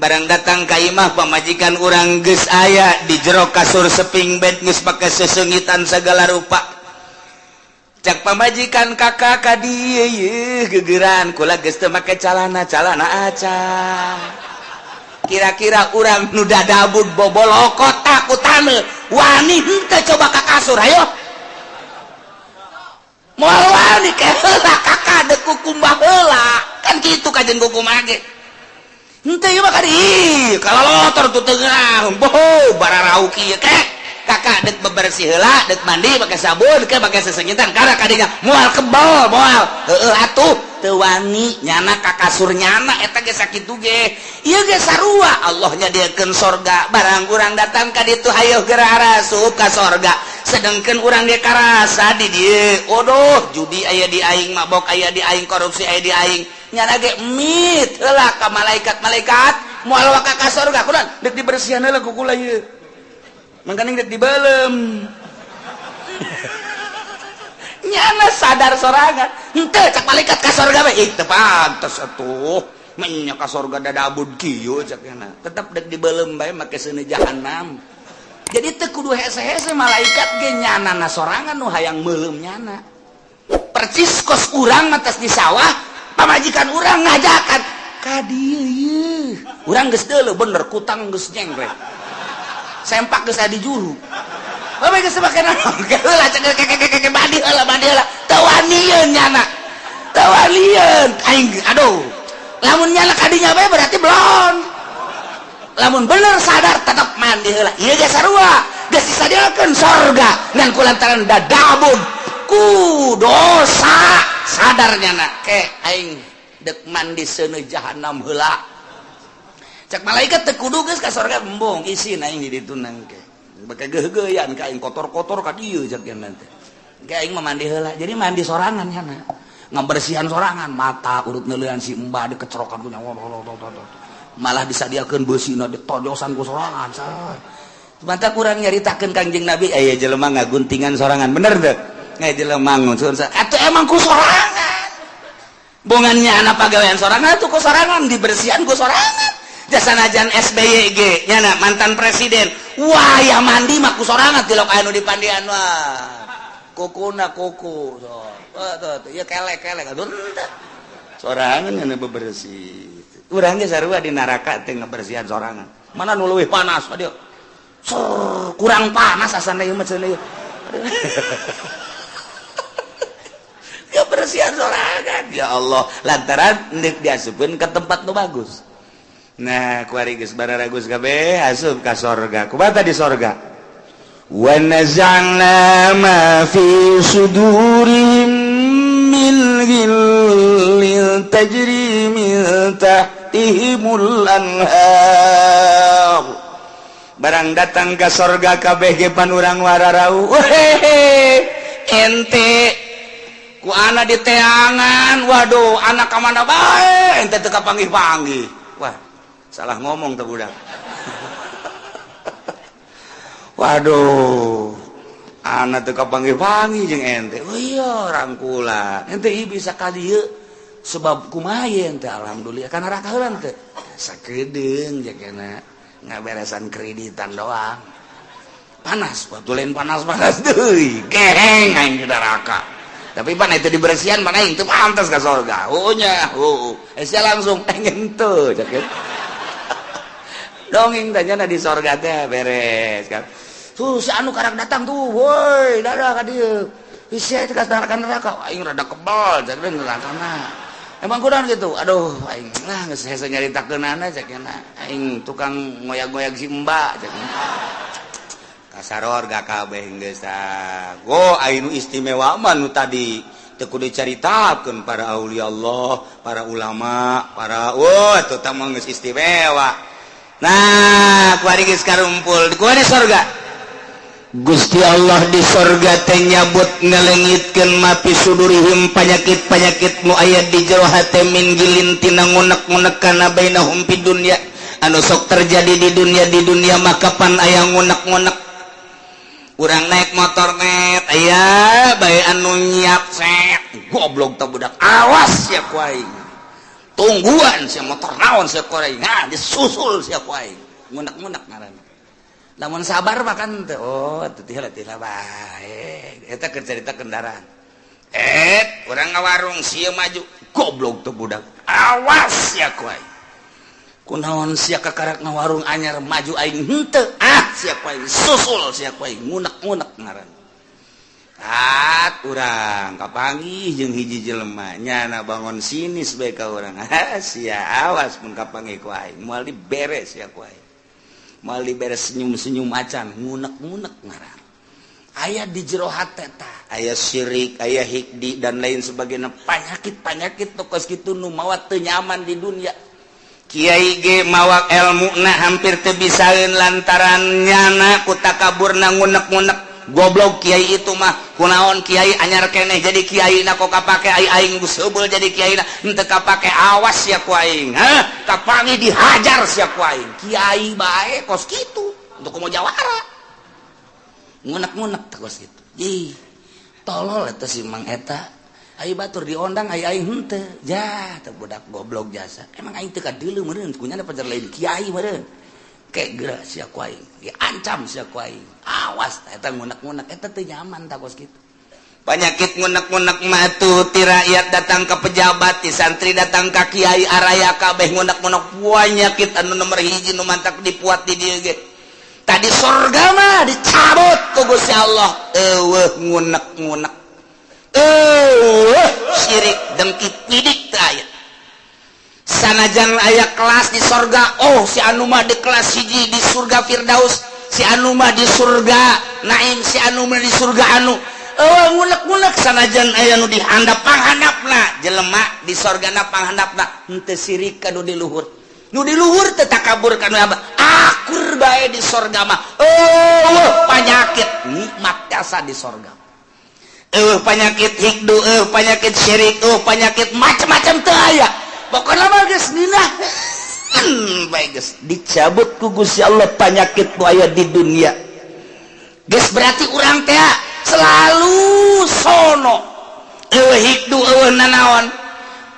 barang datang ka imah pamajikan urang geus aya di jero kasur seping bed, geus pake sesengitan segala rupa. Cak pamajikan, "Kakak ka dieu yeuh gegeran kula geus teu make calana, calana aca." Kira-kira urang nu dadabud bobolokot ku taneuh wani henteu coba ka kasur? Ayo, moal wani ke heula kakak deuk kukumbah heula kan kitu kajen kukumbah ge. Henteu ieu mah kadi kalalotor tuh tengah boho bararauki ke. neraka dek bebersih heula, dek mandi pakai sabun ke pakai sesengitan karena kadinya moal kebal moal heueuh atuh teu wani nyana ka kasur nyana eta ge sakitu ge. Ieu ge sarua Allah nyadiakeun sorga, barang urang datang ka ditu hayoh geura arasup ka sorga, sedangkan urang ge karasa di dieu odoh judi aya di aing, mabok aya di aing, korupsi aya di aing. Nyana ge mit heula ka malaikat-malaikat, moal waka ka sorga kunaon dek dibersihan heula ku kula ieu, mangkaning dek dibelem. Nyana sadar sorangan henteu cak malaikat ka sorga bae, ih teu pantes atuh menya ka sorga dadabud kieu cak nyana, tetep dek dibelem bae make seuneu jahanam. Jadi teu kudu hese-hese malaikat ge, nyana na sorangan nu hayang meuleum nyana. Percis kos urang mah di sawah, pamajikan urang ngajakan ka dieu ieu, urang geus deuleu bener kutang geus nyengklek, sempak geus aya di juru. Bapak geus make naon? Heula cek keke mandi heula, mandi heula. Teu wanieun nyana. Teu wanieun. Aing aduh. Lamun nyana kadinya bae berarti belum. Lamun bener sadar tetap mandi heula. Ieu ge sarua. Geus disadiakeun sorga ngan kulantaran dadabun ku dosa sadar nyana ke aing dek mandi seuneu jahanam heula. Cek malaikat teu kudu geus ka sorga, embung isin aing di ditu nangke. Bake geugeuyan ka aing kotor-kotor ka dieu cek nanti. Ke aing mah mandi heula. Jadi mandi sorangan nyana. Ngabersihan sorangan, mata urut neuleuan si embah dikecerokan ku nyawa. Malah disadiakeun beusina ditojosan ku sorangan. Mantap kurang nyaritakeun Kangjeng Nabi aya jelema ngaguntingan sorangan, bener teu? Aya jelema nguncun atuh emang ku sorangan. Bongannya anak pagawean sorangan atuh ku sorangan, dibersihan ku sorangan. Jasa najan SBY ge nyana mantan presiden, wah ya mandi mah ku sorangan tilok anu dipandian wah. Kukuna kuku so. Tuh, tuh, ya kelek kelek atuh sorangan nyana bebersih. Urang ge sarua di neraka teh ngabersihan sorangan. Mana nu leuwih panas dia? Sur, kurang panas asana ieu mah cenah ieu. Ya bersihan sorangan ya Allah lantaran deuk diasupkeun ke tempat nu bagus. Nah, kuari geus bararagus kabeh asup ka sorga. Kumaha di sorga? Wa naza'na ma fi sudurihim min ghillin tajri min tahtihimul anhar. Barang datang ke sorga kabeh ge pan urang wararau. Wehehe, ente ku ana di teangan, waduh anak ka mana bae ente teu kapanggih-panggih. Wah, salah ngomong tuh budak. Waduh, anak teu kapanggih-panggih jeung ente. Oh iya rangkulan ente ieu bisa ka dieu sebab kumaha ente, alhamdulillah kana neraka heula teh sakedeung jakena ngaberesan kreditan doang. Panas waktu lain panas-panas deui geheng aing di neraka. Tapi pan itu dibersihan mana aing teu pantas ka sorga. Oh nya, oh sia langsung pengen teu cak dongeng tanya di sorga teh beres kan. Tuh si anu karak datang tuh, woi dadah ka dieu. Sia itu ka neraka, aing rada kebal cak neraka na. Emang kurang gitu. Aduh aing lah geus hese nyaritakeunana cak aing tukang ngoyag-ngoyag si mbak cak. Kasaror ga kabeh geus tah. Go aing nu istimewa mah nu tadi teu kudu dicaritakeun para aulia Allah, para ulama, para wah eta mah geus istimewa. Nah, kuari geus karumpul, kuari sorga. Gusti Allah di sorga teh nyabut ngalengitkeun mafi sudurihim panyakit-panyakit nu aya di jero hate min ghillin tina ngunek-ngunek kana bainahum fid dunya anu sok terjadi di dunia maka pan aya ngunek-ngunek. Urang naik motor net aya bae anu nyiap set goblok teh budak, awas sia ku aing, tungguan sia motor naon sia ku aing, nah disusul sia ku aing, ngunek-ngunek ngaranna. Lamun sabar makan teh oh teh teh bae eta keur carita kendaraan. Urang ngawarung sia maju goblok tuh budak, awas sia ku aing, kunaon sia kakarak ngawarung anyar maju aing henteu, ah sia ku aing susul sia ku aing, ngunek-ngunek ngaran. Tat urang kapanggih jeung hiji jelema nyana bangun sinis bae ka urang, ah sia awas mun kapanggih ku aing moal diberes sia ku aing. Moal diberes senyum-senyum acan, ngunek-ngunek ngaran. Aya di jero hate tah, aya syirik, aya hikdi dan lain sebagainya, penyakit-penyakit kos kitu nu mawa teu nyaman di dunia. Kiai ge mawa ilmu na hampir teu bisaeun lantaran nyana ku takaburna, ngunek-ngunek, "Goblok kiai itu mah, kunaon kiai anyar keneh jadi kiai na kok kapake, ai aing geus seubeul jadi kiai na henteu kapake. Awas sia ku aing, hah, kapangi dihajar sia ku aing." Kiai bae kos kitu untuk mau jawara, ngunek-ngunek teh kos kitu. Ih, tolol eta si Mang eta. Ai batur diondang, ai aing henteu. Ja teh budak goblok jasa emang aing teu kadeuleu meureun kunyana pajar lain kiai meureun. Kayak geura sia ku aing, diancam sia ku aing, awas. Eta ngunek-ngunek eta teu nyaman tah kos kitu. Penyakit ngunek-ngunek mah tuh ti rakyat datang ke pejabat, ti santri datang ke kiai, araya kabeh ngunek-ngunek. Penyakit anu nomor hiji nu mantak dipuat di dieu ge. Tadi sorga mah dicabut ku Gusti Allah, eueuh ngunek-ngunek, eueuh syirik, dengki, pidik teu aya. Sanajan aya kelas di sorga, oh, si anu mah di kelas hiji di surga Firdaus, si anu mah di surga Naim, si anu mah di surga anu, eueuh ngunek-ngunek. Sanajan aya nu dihandap panghandapna, jelema di sorgana panghandapna henteu sirik ka nu di luhur, nu di luhur teu takabur ka nu akur bae di sorga mah. Eueuh panyakit, nikmat jasa di sorga. Eueuh panyakit hikdu, eueuh panyakit syirik, eueuh panyakit macam-macam teu aya. Pokoknya mah geus ngeunah bae, geus dicabut ku Gusti Allah panyakit nu aya di dunia. Geus berarti urang teh selalu sono, eueuh hikdu, eueuh nanaon,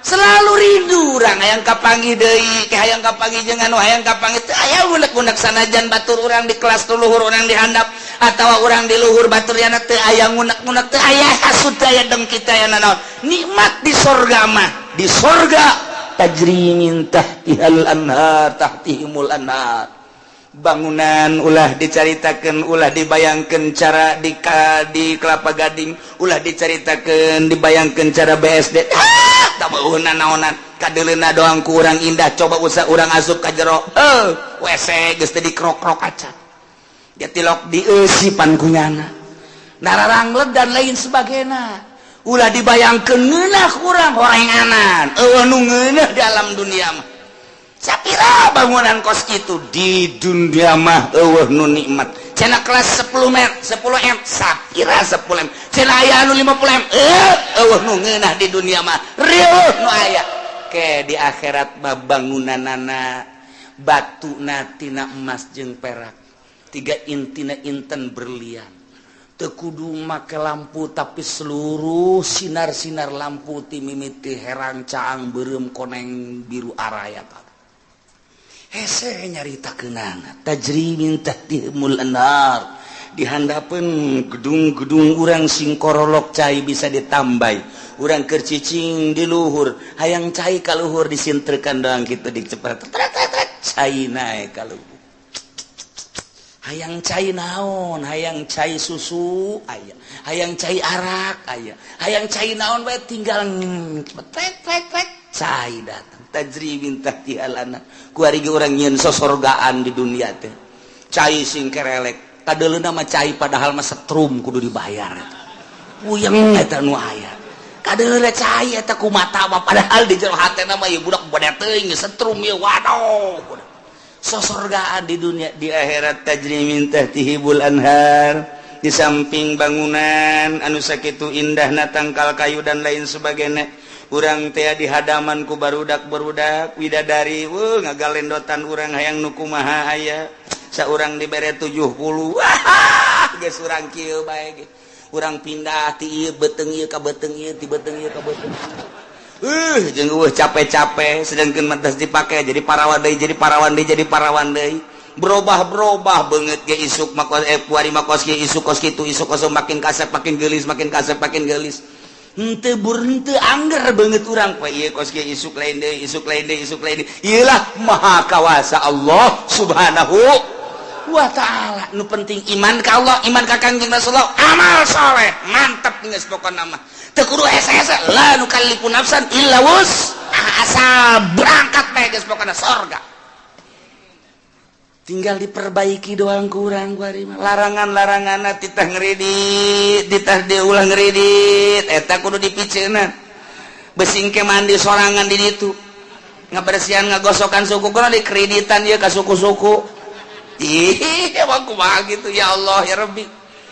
selalu rindu urang hayang kapanggih deui ke, hayang kapanggih jeung anu, hayang kapanggih teu aya unek-unek. Sanajan batur urang di kelas luhur, urang di handap atawa urang di luhur batur yana, teu aya ngunek-ngunek, teu aya hasud, teu aya dengki, teu aya nanaon, nikmat di sorga mah. Di sorga tajri min tahtihal anhar, tahtihimul anhar. Bangunan ulah dicaritakan, ulah dibayangkan cara di Kelapa Gading, ulah dicaritakan, dibayangkan cara BSD. Ah, tak mau naonan, kadeleuna doang ku urang indah. Coba usah urang asup ka jero, eh, WC geus teu dikrok-krok acan dia tilok dieusipan kunyana, nararanglet dan lain sebagainya. Ulah dibayangkeun ngeunah, kurang horenganan, eueuh nu ngeunah di alam dunia mah. Sapira bangunan kos itu di dunia mah eueuh nu nikmat. Cenah kelas 10 m, 10 m, sapira 10 m, cenah aya anu 50 m, eh, eueuh nu ngeunah di dunia mah, rieuh nu aya ke di akhirat mah. Bangunanana batuna tina emas jeung perak, tiga intina inten berlian. Teu kudu make lampu, tapi seluruh sinar-sinar lampu ti mimiti herang, caang, beureum, koneng, biru, araya. Pak, hese nyarita kenana. Tajri min tahtihimul anhar, dihandapeun gedung-gedung urang sing korolok, cai bisa ditambah. Urang keur cicing di luhur, hayang cai ka luhur, disintrekan doang kitu, dicepet cai naik ka luhur. Hayang cai naon, hayang cai susu aya, hayang cai arak aya, hayang cai naon bae, tinggal tek tek tek, cai datang. Tajri min tahtihal anhar. Kuari ge urang nyieun sosorgaan di dunia teh, cai sing kerelek, kadeuleuna mah cai, padahal mah setrum kudu dibayar eta. Puyeng eta nu aya kadeuleuna cai eta ku mata mah, padahal di jero hatena mah ieu budak bade teuing setrum ieu. Waduh, sosorgaan di dunia. Di akhirat tajri min tahtihimul anhar. Di samping bangunan anu sakitu indahna, tangkal kayu dan lain sebagainya, urang teh di hadaman ku barudak barudak widadari, wuh, ngagalendotan. Urang hayang nu kumaha aya, saurang dibere 70, wah, geus urang kieu bae ge. Urang pindah ti ieu beuteung ieu ka beuteung ieu, ti beuteung ieu ka beuteung ieu, jeung eueuh capek-capek. Sedangkan mantas dipake jadi parawan deui, jadi parawan deui, jadi parawan deui, berubah-berubah banget ge. Isuk mah eh, kuari mah kos kieu, isuk kos kitu, isuk kos, makin kasep makin geulis, makin kasep makin geulis, henteu bur henteu angger banget urang poe ieu kos kieu, isuk lain deui, isuk lain deui, isuk lain deui. Ieu lah maha kawasa Allah Subhanahu wa Ta'ala. Nu penting iman ka Allah, iman ka Kangjeng Rasulullah, amal soleh, mantep geus pokona mah. Teu kudu hese-hese, la nukallifu nafsan illa wus, asal berangkat bae geus pokona sorga. Tinggal diperbaiki doang kurang kuari mah. Larangan-larangan titah ngredit, titah diulah ngredit, eta kudu dipiceunan. Besing ke mandi sorangan di ditu. Ngabersihan ngagosokan suku kudu dikreditan ieu ka suku-suku. Ih, emang kumaha gitu ya Allah ya Rabbi.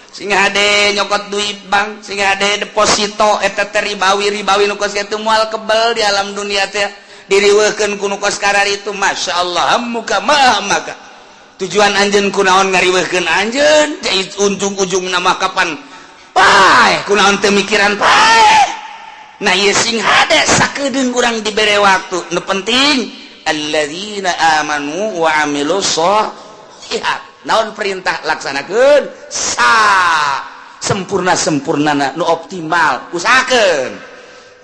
Sing hade nyokot duit bank, sing hade deposito eta teh ribawi ribawi nu kos kitu moal kebel di alam dunia teh. Diriweuhkeun ku nu kos kararitu, Masya Allah, muka maha maka. Tujuan anjeun kunaon ngariweuhkeun anjeun ujung-ujung nama kapan paeh kunaon teu mikiran paeh. Nah ieu sing hade sakedeung urang dibere waktu. Nu penting alladzina amanu wa amilus sholihat. Naon perintah laksanakeun sa sempurna-sempurnana nu optimal usahakeun.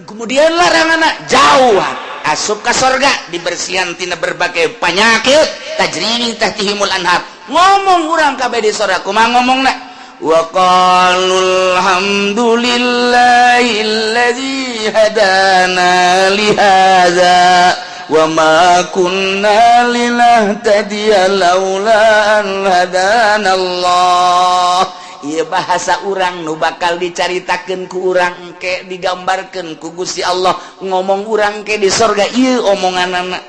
Kemudian laranganna jauhan asup ka sorga dibersihan tina berbagai penyakit tajri min tahtihimul anhar. Ngomong urang kabeh di sorga kumaha ngomongna? Wa qalu alhamdulillahilladzi hadana li hadza wa ma kunna linahtadiya laula an hadana Allah. Ieu bahasa urang nu bakal dicaritakeun ku urang engke, digambarkeun ku Gusti Allah ngomong urang ke di sorga ieu omonganana.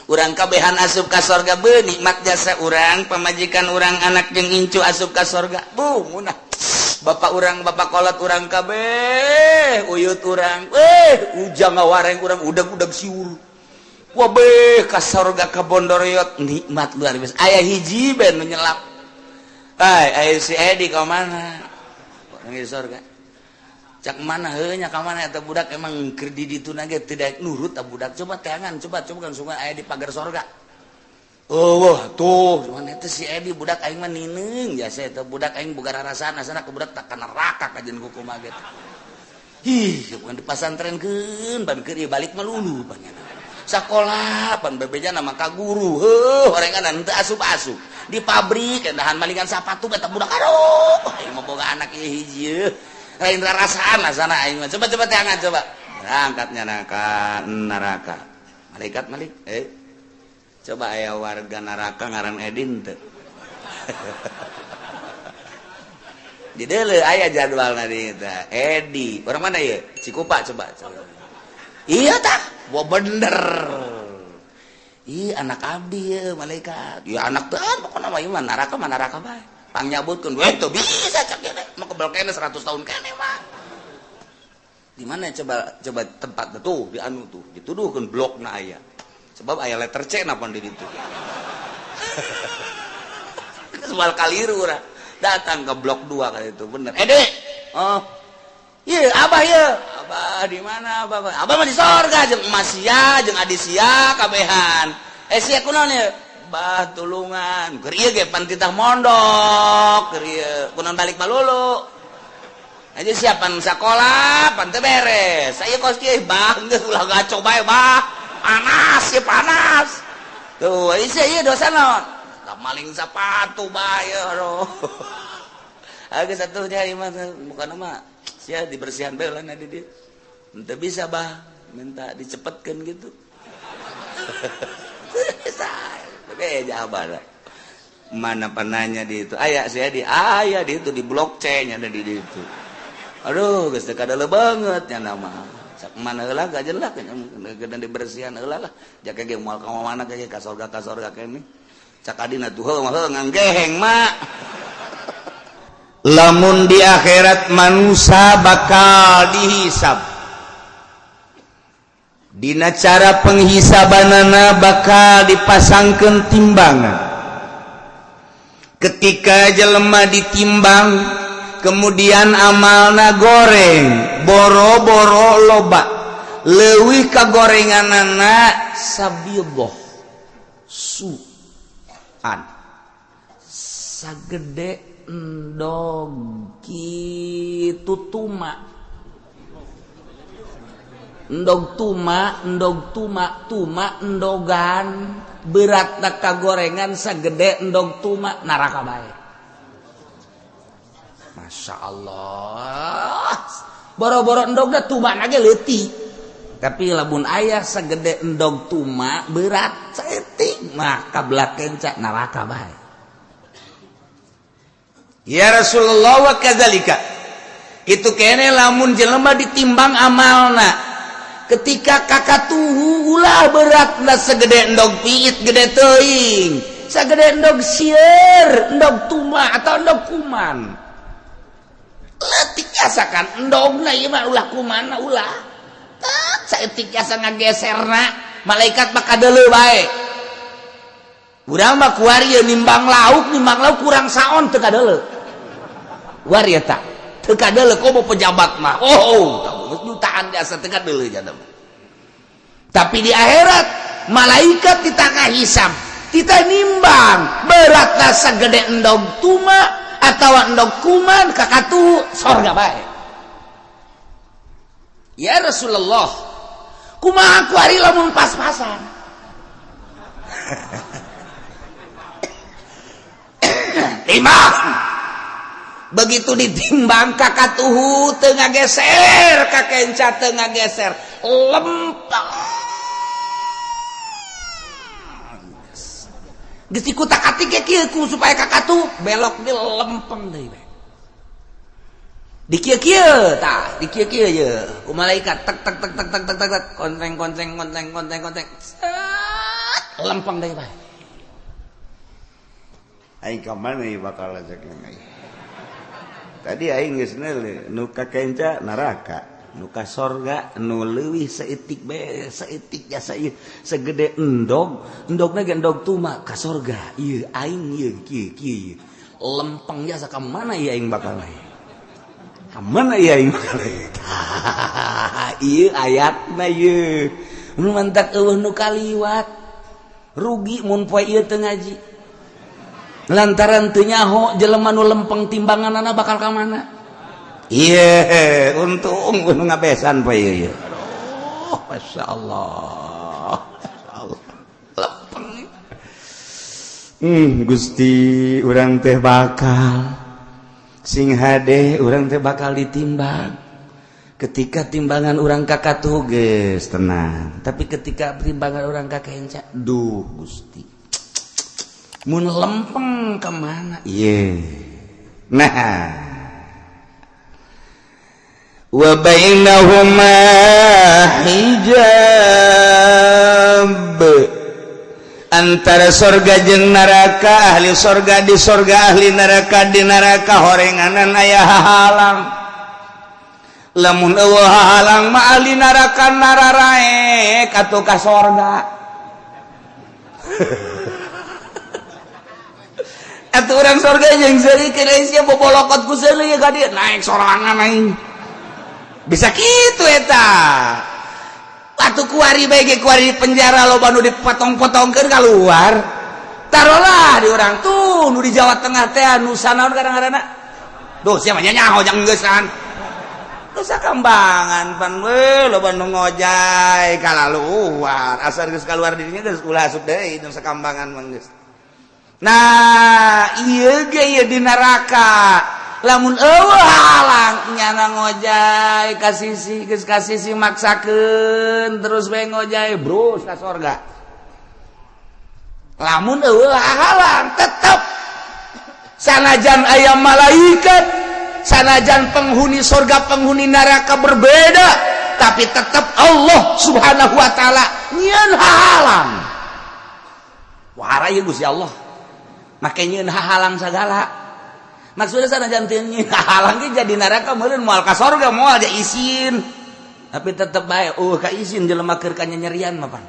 Urang kabehan asup ka sorga, be nikmat jasa urang, pamajikan urang, anak jeung incu asup ka sorga. Bu munah bapak urang, bapak kolot urang kabeh, uyut urang, eh ujang ngawareng urang, udag-udag siur. Wah beh ka sorga ka bondoriot nikmat luar biasa. Aya hiji ben nu nyelap. Hai, ayo si Edi ka mana? Orang di sorga. Cak mana heuh nya ka mana eta budak, emang keur di ditu ge tidak nurut eta budak. Coba teangan, coba coba kan sungai aya di pagar sorga. Oh, wah, tuh, cuman eta si Edi budak aing mah nineung jasa eta budak aing boga rarasaan asana ke budak tak ka neraka kajeun kumaha ge. Ih, bukan di pasantrenkeun, ban keur ieu balik mah lulu panjana. Sakola pan bebeja nama ka guru, heuh, orengan teu asup-asup. Di pabrik endahan malingan sapatu eta budak, aduh, aing mah boga anak ieu hiji lain rarasaan asana aing mah. Coba coba teangan coba. Berangkatnya neraka neraka. Malaikat malik, eh. Coba aya warga neraka ngaran Edin teu. Di deuleu aya jadwalna di eta. Edi, orang mana ieu? Cikupa coba. Coba. Iya tah, wah bener. Ih anak abdi ya malaikat. Ya anak teh pokokna mah ieu mah neraka bae. Pangnyabutkeun we teu bisa cak ieu teh. Mah kebel keneh 100 tahun keneh mah. Di mana coba coba tempat tuh di anu tuh dituduhkeun blokna aya. Sebab aya letter C napa di ditu. Soal kaliru urang. Datang ke blok 2 kali itu bener. Ede. Oh. Iya, abah ya. Abah di mana abah? Abah mah di sorga jeung emas sia, jeung adi sia kabehan. Eh sia kunaon ieu? Bah tulungan. Keur ieu ge pan titah mondok, keur ieu kunaon balik malulu. Aja siapan sakola, pan teu beres. Saya kos kieu bah geus ulah gaco bae bah. Panas ya panas. Tuh, ieu sia ieu dosa naon? Da maling sepatu bae aduh. Agak satunya ieu mah bukan mah sia dibersihan bae lah di dia. Ente bisa bah minta dicepetkan gitu. Bisa. Beda mana penanya di itu aya saya di aya di itu di blok C nya ada di itu. Aduh geus teu kadele banget nya nama. Sak mana heula gajelak nya dibersihan heula lah. Jaka ge moal ka mana ge ka sorga kene. Cak adina tuh heuh mah nganggeheng mak. Lamun di akhirat manusia bakal dihisab. Dina cara penghisabanana bakal dipasangkeun timbangan. Ketika jelema ditimbang, kemudian amalna goreng, boro-boro loba, leuwih ka gorenganana sabidoh suan sagede endog kitu tuma, endog tuma, endog tuma, tuma endogan berat ka gorengan sagede endog tuma neraka bae. Masya Allah, boro-boro endogna tuma ge leutik, tapi lamun aya sagede endog tuma berat saeutik. mah kabelah kenca neraka bae. Ya Rasulullah wa kadzalika. Kitu kene lamun jelema ditimbang amalna. Ketika kakatuhu ulah beratna segede endog piit gede teuing, segede endog sieur, endog tuma atau endog kuman. Leutik asakan endogna ieu mah ulah kumanna ulah. Tet saeutik asa ngageserna, malaikat mah kadeuleu bae. Urang mah kuari nimbang lauk kurang saon teu kadeuleu. Kuari eta teu kadeuleu komo pejabat mah. Oh, jutaan jasa teu kadeuleu jana. Tapi di akhirat malaikat di tengah hisab, kita nimbang beratna sagede endog tuma atau endog kuman kakatu sorga bae. Ya Rasulullah, kumaha kuari lamun pas-pasan? Timbang. Begitu ditimbang kakatuhu teu ngageser, kakenca teu ngageser, lempeng. Geus dikutak-atik ge kieu ku supaya kakatuh belok di lempeng deui bae. Di kieu-kieu tah, di kieu-kieu ye ku malaikat tek tek tek tek tek tek tek kontreng kontreng kontreng kontreng kontreng. Set, lempeng deui bae. Aing ka mana ieu bakal ajak aing. Tadi aing geus neuleuh nu ka kenca neraka, nu ka sorga nu leuwih saeutik bae, saeutik jasa ieu segede endog, endogna ge endog tuma ka sorga. Ieu aing ieu kieu kieu. Lempeng jasa ka mana ieu aing bakal lain? Ka mana ieu aing bakal lain? Ieu ayatna ieu. Nu mantak eueuh nu kaliwat. Rugi mun poe ieu teu ngaji. Lantaran teu nyaho jelema nu lempeng timbanganana bakal ka mana? Ieu untung nu ngabesan poe ieu. Aduh, masyaallah. Masyaallah. Lempeng. Gusti urang teh bakal sing hade urang teh bakal ditimbang. Ketika timbangan urang kakatuh geus tenang, tapi ketika timbangan urang kakenca, duh Gusti. Mun lempeng ke mana? Ieu. Nah. Wa bainahuma hijab. Antara sorga jeung neraka, ahli sorga di sorga, ahli neraka di neraka, horenganan aya hahalang. Lamun eueuh hahalang mah ahli neraka nararaek atuh ka sorga. Atuh urang sorga jeung seuri keur sia bobolokot ku seuri ka dieu naik sorangan aing. Bisa kitu eta. Atuh kuari bae ge kuari di penjara loba nu dipotong-potongkeun kaluar. Tarolah di urang tuh nu di Jawa Tengah teh nu sanaon kadang-kadang. Duh sia mah nyaho jang geusan. Nusa Kambangan pan we loba nu ngojay kalaluar. Asal geus kaluar dirinya geus ulah asup deui Nusa Kambangan mah geus. Nah, ieu ge ieu di neraka. Lamun eueuh halang nyana ngojay ka sisi geus ka sisi maksakeun terus we ngojay bros ka sorga. Lamun eueuh halang tetep sanajan aya malaikat, sanajan penghuni sorga penghuni neraka berbeda, tapi tetep Allah Subhanahu wa taala nyieun halang. Wara ieu Gusti Allah. Make nyieun halang sagala. Maksudnya sanajan teu nyieun halang ge jadi neraka meureun moal ka sorga moal ja isin. Tapi tetep bae eueuh ka isin jelema keur kanyanyerian mah pan.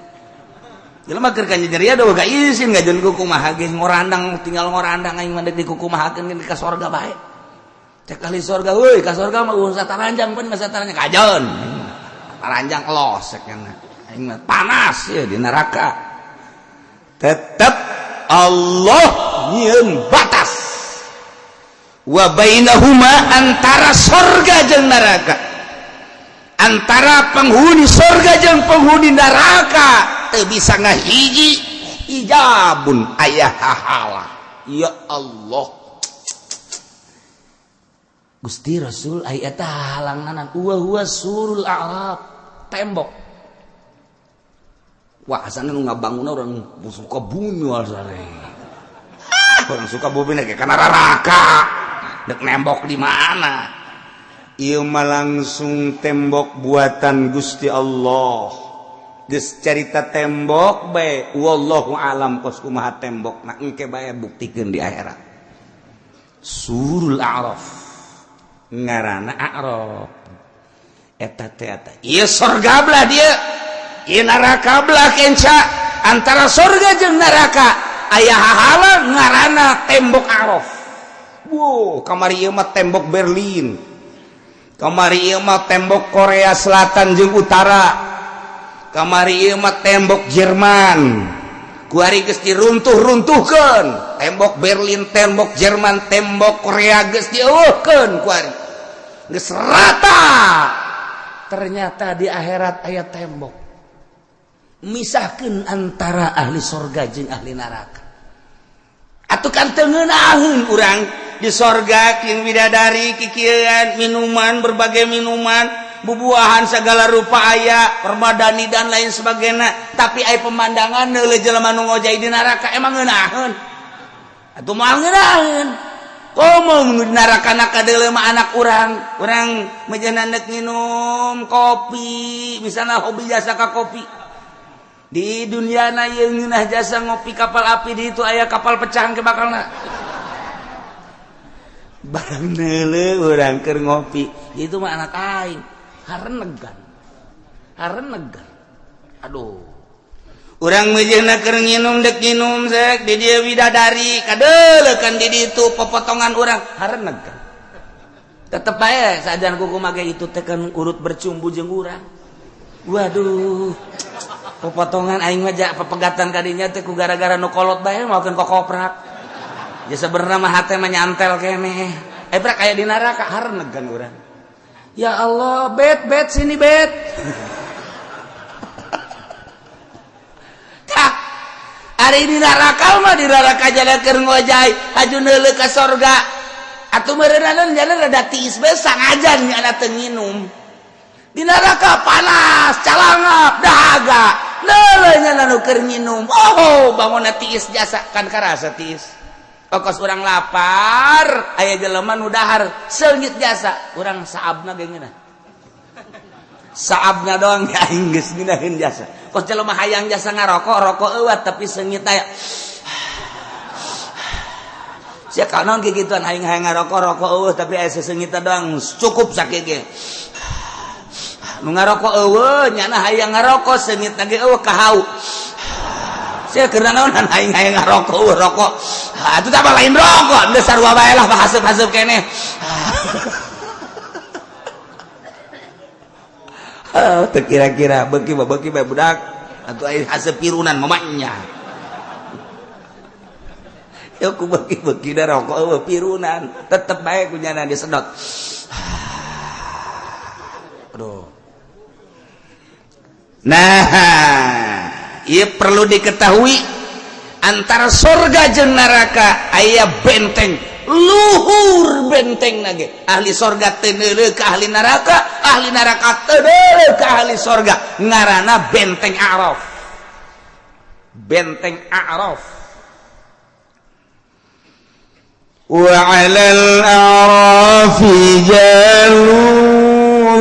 Jelema keur kanyanyerian eueuh ka isin ngajeun ku kumaha ge ngorandang tinggal ngorandang aing mah deuk dikukumahakeun ge ka sorga bae. Cek ahli sorga euy ka sorga mah eueuh sataranjang pan mah sataranjang kajeun. Taranjang los cek aing mah panas ya di neraka. Tetep Allah nyieun batas. Wa bainahuma antara sorga jeung neraka, antara penghuni sorga jeung penghuni neraka teu bisa ngahiji hijabun aya hahala. Ya Allah Gusti Rasul aya eta halanganan wa huwa surul a'rab, tembok. Wah, asana nu ngabangun orang Sukabumi asana. Orang Sukabumi lagi kana neraka. Dek nembok di mana? Ieu mah langsung tembok buatan Gusti Allah. Geus carita tembok bae, wallahu alam kos kumaha tembok na engke bae buktikeun di akhirat. Surul A'raf. Ngaranna A'raf. Eta teh eta. Ieu sorga belah dia. Ieu neraka belah kenca. Antara sorga jeung neraka aya hahalang ngaranna tembok A'raf. Wow, kamari ieu mah tembok Berlin. Kamari ieu mah tembok Korea Selatan jeung Utara. Kamari ieu mah tembok Jerman. Kuari geus diruntuh-runtuhkeun. Tembok Berlin, tembok Jerman, tembok Korea geus dieuweuhkeun kuari. Geus rata. Ternyata di akhirat aya tembok. Misahkeun antara ahli sorga jeung ahli neraka. Atuh kan teu ngeunaheun urang di sorga jeung bidadari kikieuan minuman, berbagai minuman, bubuahan segala rupa aya, permadani dan lain sebagainya, tapi aya pemandangan neuleuh jelema nu ngojay di neraka, emang ngeunaheun? Atuh moal ngeunaheun. Komo nu di neraka na kadeuleu mah anak urang, urang meujeuhna neuk nginum kopi, misalna hobi jasa ka kopi. Di dunia na ieu ngeunah jasa ngopi kapal api, di itu aya kapal pecah ke bakalna. Barang neuleuh urang keur ngopi, itu mah anak aing harenegan. Harenegan. Aduh. Urang meujeuhna keur nginum, dek nginum sek di dieu bidadari, kadeuleuh kan di ditu popotongan urang, harenegan. Tetep bae sajan kuku mage itu teh kan urut bercumbu jeung urang. Waduh. Popotongan aing mah ja pepegatan kadinya teh ku gara-gara nu kolot bae maokeun kokoprak. Ya sebenarnya mah hate mah nyantel keneh. Eh prak aya di neraka harenegan urang. Ya Allah, bet bet sini bet. Tah, ari di neraka mah di neraka jalan keur ngojay, haju neuleuh ka sorga. Atuh meureunana jalan rada tiis bae sangajan nya teu nginum. Di neraka panas, calangap, dahaga. Neuleuh nya nu keur nginum. Oh, bangunna tiis jasa kan karasa tiis. Okos urang lapar, aya jelema nu dahar seungit jasa, urang saabna ge ngeunah. Saabna doang ya aing geus ngeunaheun jasa. Kos jelema hayang jasa ngarokok, rokok eueuh tapi seungit aya. Sia kanaon kikituan aing hayang ngarokok, rokok eueuh tapi aya seseungitna doang cukup sakieu ge. Nu ngarokok eueuh nyana hayang ngarokok seungitna ge eueuh kahau. Sia keur naonan aing hayang ngarokok eueuh rokok. Atuh tah lain rokok, geus sarua bae lah haseup-haseup keneh. Teu kira-kira beuki mah beuki bae budak. Atuh aing haseup pirunan mamanya. Yo ku beuki-beuki da rokok eueuh pirunan, tetep bae ku nyana disedot. Aduh. Nah, ieu perlu diketahui antara sorga jeung neraka aya benteng luhur, benteng nage ahli sorga teu neuleuh ka ahli neraka, ahli neraka teu neuleuh ka ahli sorga, ngaranna benteng A'raf. Benteng A'raf. Wa 'alal a'rafi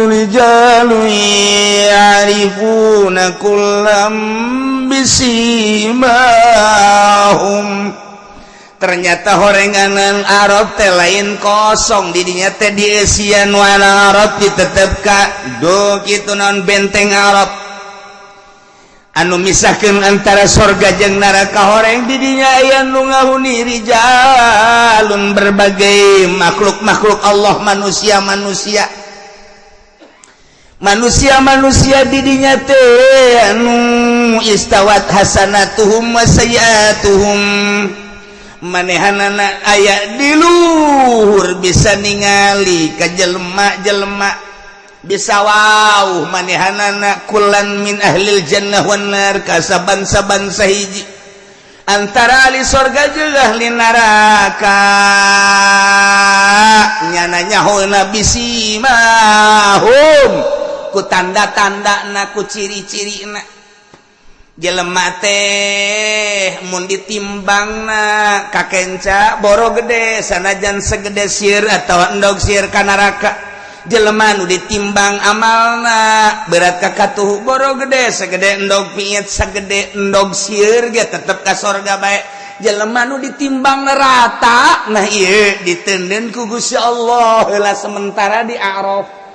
rijalun ya'rifuna kullam bisimahum. Ternyata horenganan Arab teh lain kosong, didinya teh dieusian wana Arab ditetep ka do kitu naon benteng Arab anu misahkeun antara sorga jeung neraka. Horeng didinya aya nu ngahuni rijalun, berbagai makhluk-makhluk Allah, manusia-manusia, manusia-manusia didinya teh anu istawat hasanatuhum wa sayiatuhum, manehanana aya di luhur bisa ningali ka jelema-jelema, bisa wow manehanana kulan min ahlil jannah wan nar, ka saban-saban sahiji antara ahli sorga jeung ahli neraka, nyana nyahona bisimahum ku tanda-tanda na ku ciri-ciri na. Jelema teh mun ditimbangna kakenca boro gede sanajan segede sir atau endog sir ka neraka. Jelema nu ditimbang amalna berat ka katuhu boro gede segede endog piit segede endog sir ge tetep ka sorga bae. Jelema nu ditimbang rata nah ieu ditenden ku Gusti Allah heula sementara di A'raf.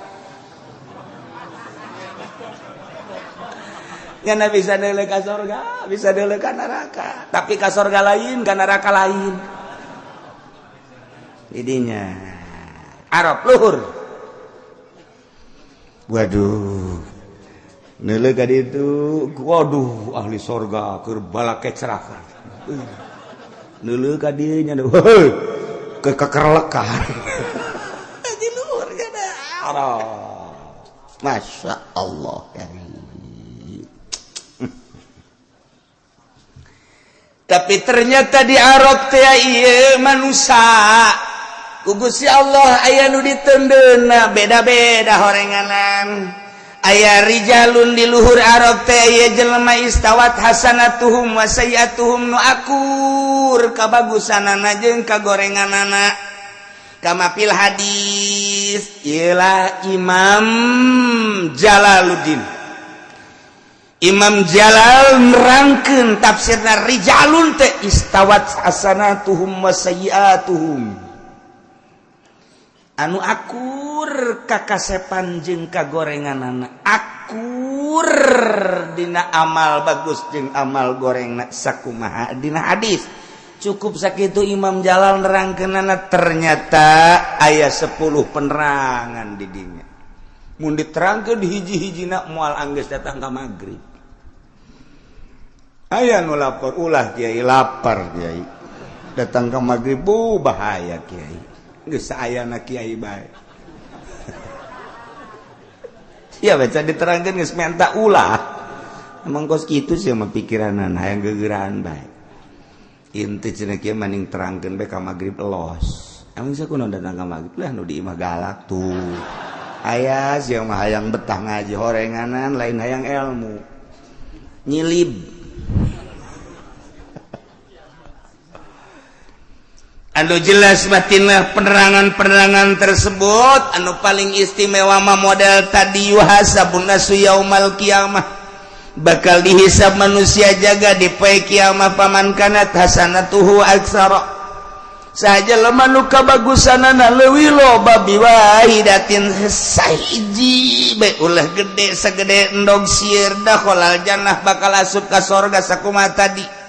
Nyana bisa deuleu ka sorga, bisa deuleu ka neraka. Tapi ka sorga lain, ka neraka lain. Didinya Arab luhur. Waduh. Neuleuh ka ditu, waduh ahli sorga keur balakecrakan. Neuleuh ka dieu nya ke kekerlekan. Di luhur kana Arab. Masya Allah karim. Tapi ternyata di Arab teh ieu manusia ku Gusti Allah aya nu ditendeuna beda-beda horenganan. Aya rijalun di luhur Arab teh ieu jelema istawat hasanatuhum wa sayyiatuhum nu akur kabagusanana jeung kagorenganana. Kama fil hadis ialah Imam Jalaluddin. Imam Jalal nerangkeun tafsirna rijalun teh istawat hasanatuhum wa sayyiatuhum. Anu akur kakasepan jeung kagorenganana, akur dina amal bagus jeung amal gorengna sakumaha dina hadis. Cukup sakitu Imam Jalal nerangkeunana ternyata aya 10 penerangan di dinya. Mun diterangkeun hiji-hijina moal anggeus datang ka magrib. Aya nu lapor ulah kiai lapar kiai datang ke maghrib bu bahaya kiai geus saayana kiai bae. Ya baca diterangkeun geus menta ulah emang kos kitu sih mah pikiranana hayang gegeraan bae. Inti cenah kieu maning terangkeun bae ka maghrib los. Emang sakuno datang ka maghrib lah nu di imah galak tuh. Aya sia mah hayang betah ngaji horenganan lain hayang ilmu nyilib. Anu jelas batinlah penerangan-penerangan tersebut anu paling istimewa mah model tadi yuhasabun nasu yaumal kiamah bakal dihisab manusia jaga di poe kiamah paman kanat hasanatuhu aksara saja lemah nu kabagusanana leuwih loba biwahidatin sahiji bae ulah gede sagede endog sieur dakhalal jannah bakal asup ka sorga sakumaha tadi.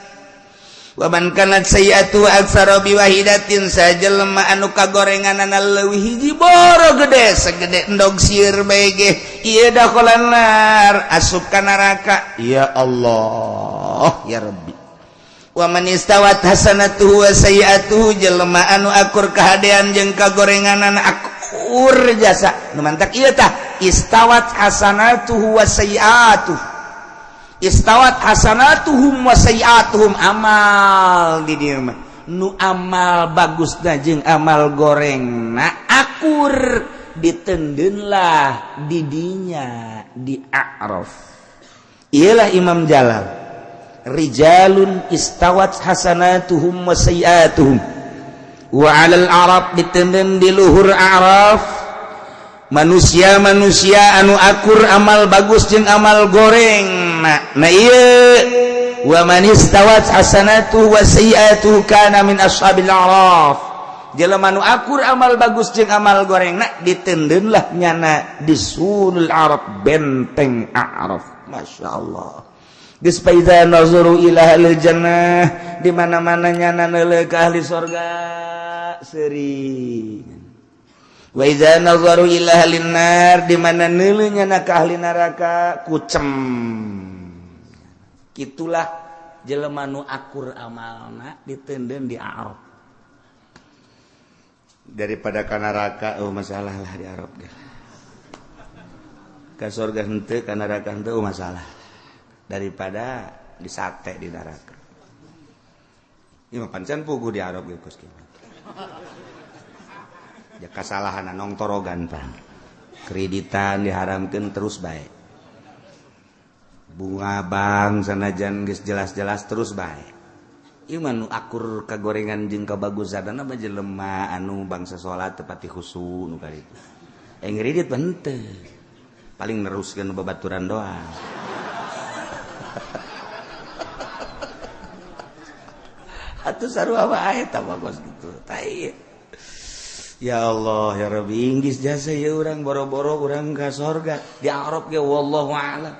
Waman kanat sayyi'atu aktsara biwahidatin sajelema anu kagorenganana leuwih hiji boro gede segede endog sieur bae ge ieu dakhalan nar asup ka neraka. Ya Allah ya Rabbi. Waman istawat hasanatuhu wa sayyi'atuhu jelema anu akur kahadean jeung kagorenganana akur jasa nu mantak ieu tah istawat hasanatuhu wa sayyi'atuhu istawat hasanatuhum wa sayiatuhum amal di dieu mah nu amal bagusna jeung amal gorengna akur ditendeunlah di dinya di A'raf. Iyalah Imam Jalal rijalun istawat hasanatuhum wa sayiatuhum wa 'alal a'raf ditenden di luhur A'raf manusia-manusia anu akur amal bagus jeung amal goreng. Nah ieu wa man istawat hasanatuhu wa sayyi'atuhu kana min ashabil a'raf. Jelema nu akur amal bagus jeung amal goreng na ditendeunlah nyana di sulul Arab benteng A'raf. Masya Allah. Geus faida nazuru ila ahlil jannah di mana-mana nyana neuleuh ka ahli sorga seuring. Wa iza nazaru ila ahlin nar di mana neuleuh nyana ka ahli neraka kucem. Kitulah jelema nu akur amalna ditenden di Arab. Daripada ka neraka oh masalah lah di Arab ge. Ka surga henteu ka neraka henteu oh masalah. Daripada disate di neraka. Ieu mah pancen puguh di Arab ge kos kieu. Ya kasalahan nong torogan pan. Kreditan diharamkeun terus bae. Bunga bang sanajan geus jelas-jelas terus bae. Ieu mah nu akur kagorengan jeung kabagusanana mah jelema anu bangsa salat tepati khusu nu kali itu. Ngridit henteu. Paling neruskeun babaturan doang. Atuh sarua wae eta mah kos kitu. Tai. Ya Allah ya Rabbi inggis jasa ya urang boro-boro urang ka sorga di Arab ge wallahu a'lam.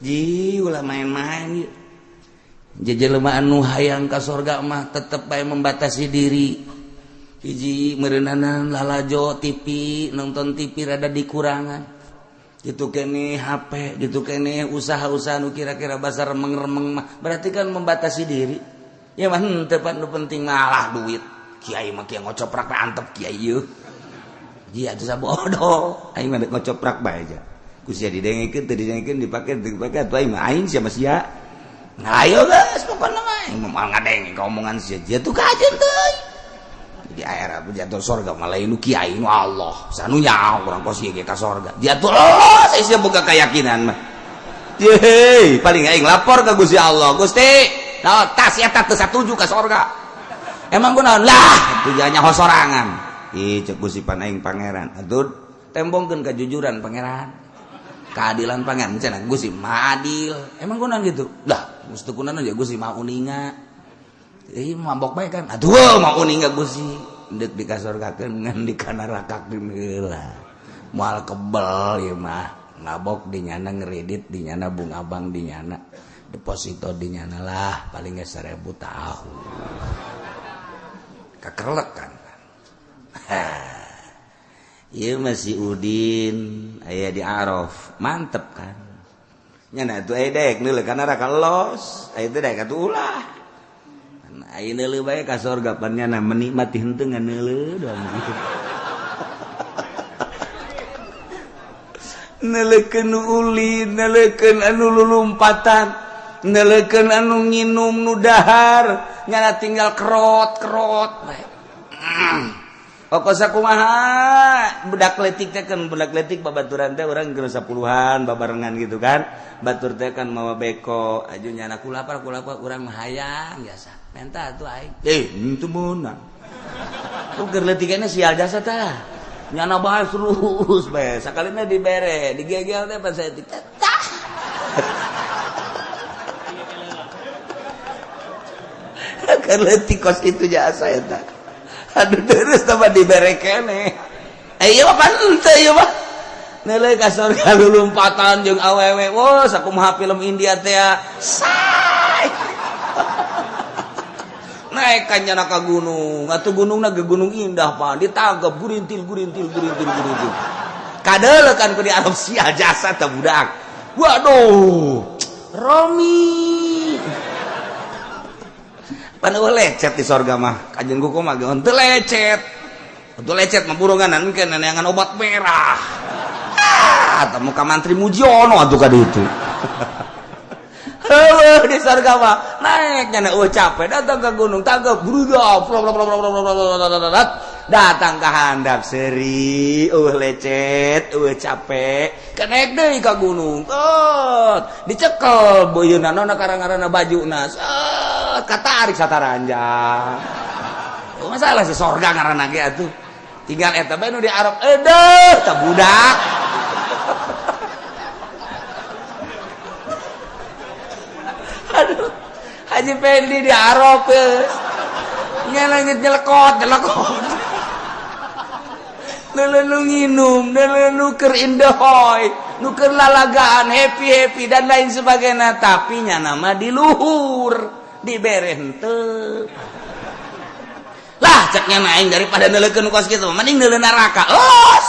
Ji ulah main-main ieu. Jelema anu hayang ka sorga mah tetep bae membatasi diri. Hiji meureunana lalajo TV, nonton TV rada dikurangan. Gitu kene HP, gitu kene usaha-usaha nu kira-kira basa remeng-remeng mah berarti kan membatasi diri. Ya mah henteu pan nu penting malah duit. Kiai mah kieu ngocoprak bae antep kiai ieu. Ji atuh sabodo, aing mah ngocoprak bae aja. Ku sia didengekeun teu didengekeun dipake teu dipake atuh aing mah aing sia mah sia. Nah ayo geus pokona mah aing mah ngadenge ka omongan sia. Jia tuh kajeun teuing. Di akhirat jatuh sorga malah nu kiai nu Allah. Sanu nyaho urang kos ieu ge ka sorga. Jatuh Allah sia boga keyakinan mah. Yeay, paling aing lapor ka Gusti Allah. Gusti, nah tas eta teu satuju ka sorga. Emang kunaon lah tujuannya hosorangan. Ih cek Gusti pan aing pangeran. Atuh tembongkeun kejujuran pangeran. Keadilan pangeran cenah Gusti mah adil. Emang kunaon gitu? Lah, mesti kunaon ya Gusti mah uninga. Ih mabok bae kan. Aduh mah uninga Gusti. Deuk dikasorgakeun ngan dikanarakakeun heula. Moal kebel ieu mah. Mabok di nyana ngeredit di nyana bunga bank di nyana deposito di nyana lah paling ge 1000 tahu. Kakerlek kan. Ieu masih Udin aya di Araf, mantep kan. Nyana atuh aya daek neuleuh kana neraka los, aya teh daek atuh ulah. Aya neuleuh bae ka sorga pan nyana menikmati henteu ngan neuleuh doang gitu. Neuleukeun nu ulin, neuleukeun anu lulumpatan, neuleukeun anu nginum nu dahar, nyana tinggal kerot-kerot bae. Pokok sakumaha budak letik teh kan budak letik babaturan teh urang geus 10-an babarengan gitu kan. Batur teh kan mawa beko, aju nyana kulapar kulapar urang mah hayang biasa. Menta atuh aing. Henteu meunang. Tuh keur leutikna sial jasa tah. Nyana bae terus bae. Sakalina dibere, digegel teh pas saya tah. Keur leutik kos kitu jasa eta. Aduh terus tambah dibere kene. Ieu mah pan henteu ieu mah. Neuleuh ka sorga lulumpatan jeung awewe. Wah, sakumaha film India teh. Say. Naik ka nyana ka gunung. Atuh gunungna ge gunung indah pan. Ditangkep gurintil gurintil gurintil gurintil. Kadeuleuh kan ku di Arab sia jasa teh budak. Waduh. Romi. Pan eueuh lecet di sorga mah. Kanjeng kuku mah ge henteu lecet. Henteu lecet mah burunganan engke neneangan obat merah. Ah, temu ka mantri Mujiono atuh ka ditu. Heueuh di sorga mah naik nyana eueuh capek datang ke gunung tanggap bruda datang ka handap seuri eueuh lecet eueuh capek kenaik deui ka gunung tot dicekel beuyeunna nona karang-karana bajuna set katarik sataranjang. Masalah si sorga ngaranna ge atuh tinggal eta bae nu di Arab edeuh tah budak. Aduh, Haji Pendi di Arab nyelengit nyelekot nyelekot neuleuh nginum neuleuh nu keur indahoy nu keur lalagaan happy happy dan lain sebagainya tapi nya nama di luhur dibere henteu lah ceknya aing daripada neuleukeun kos kitu mending neuleuh neraka los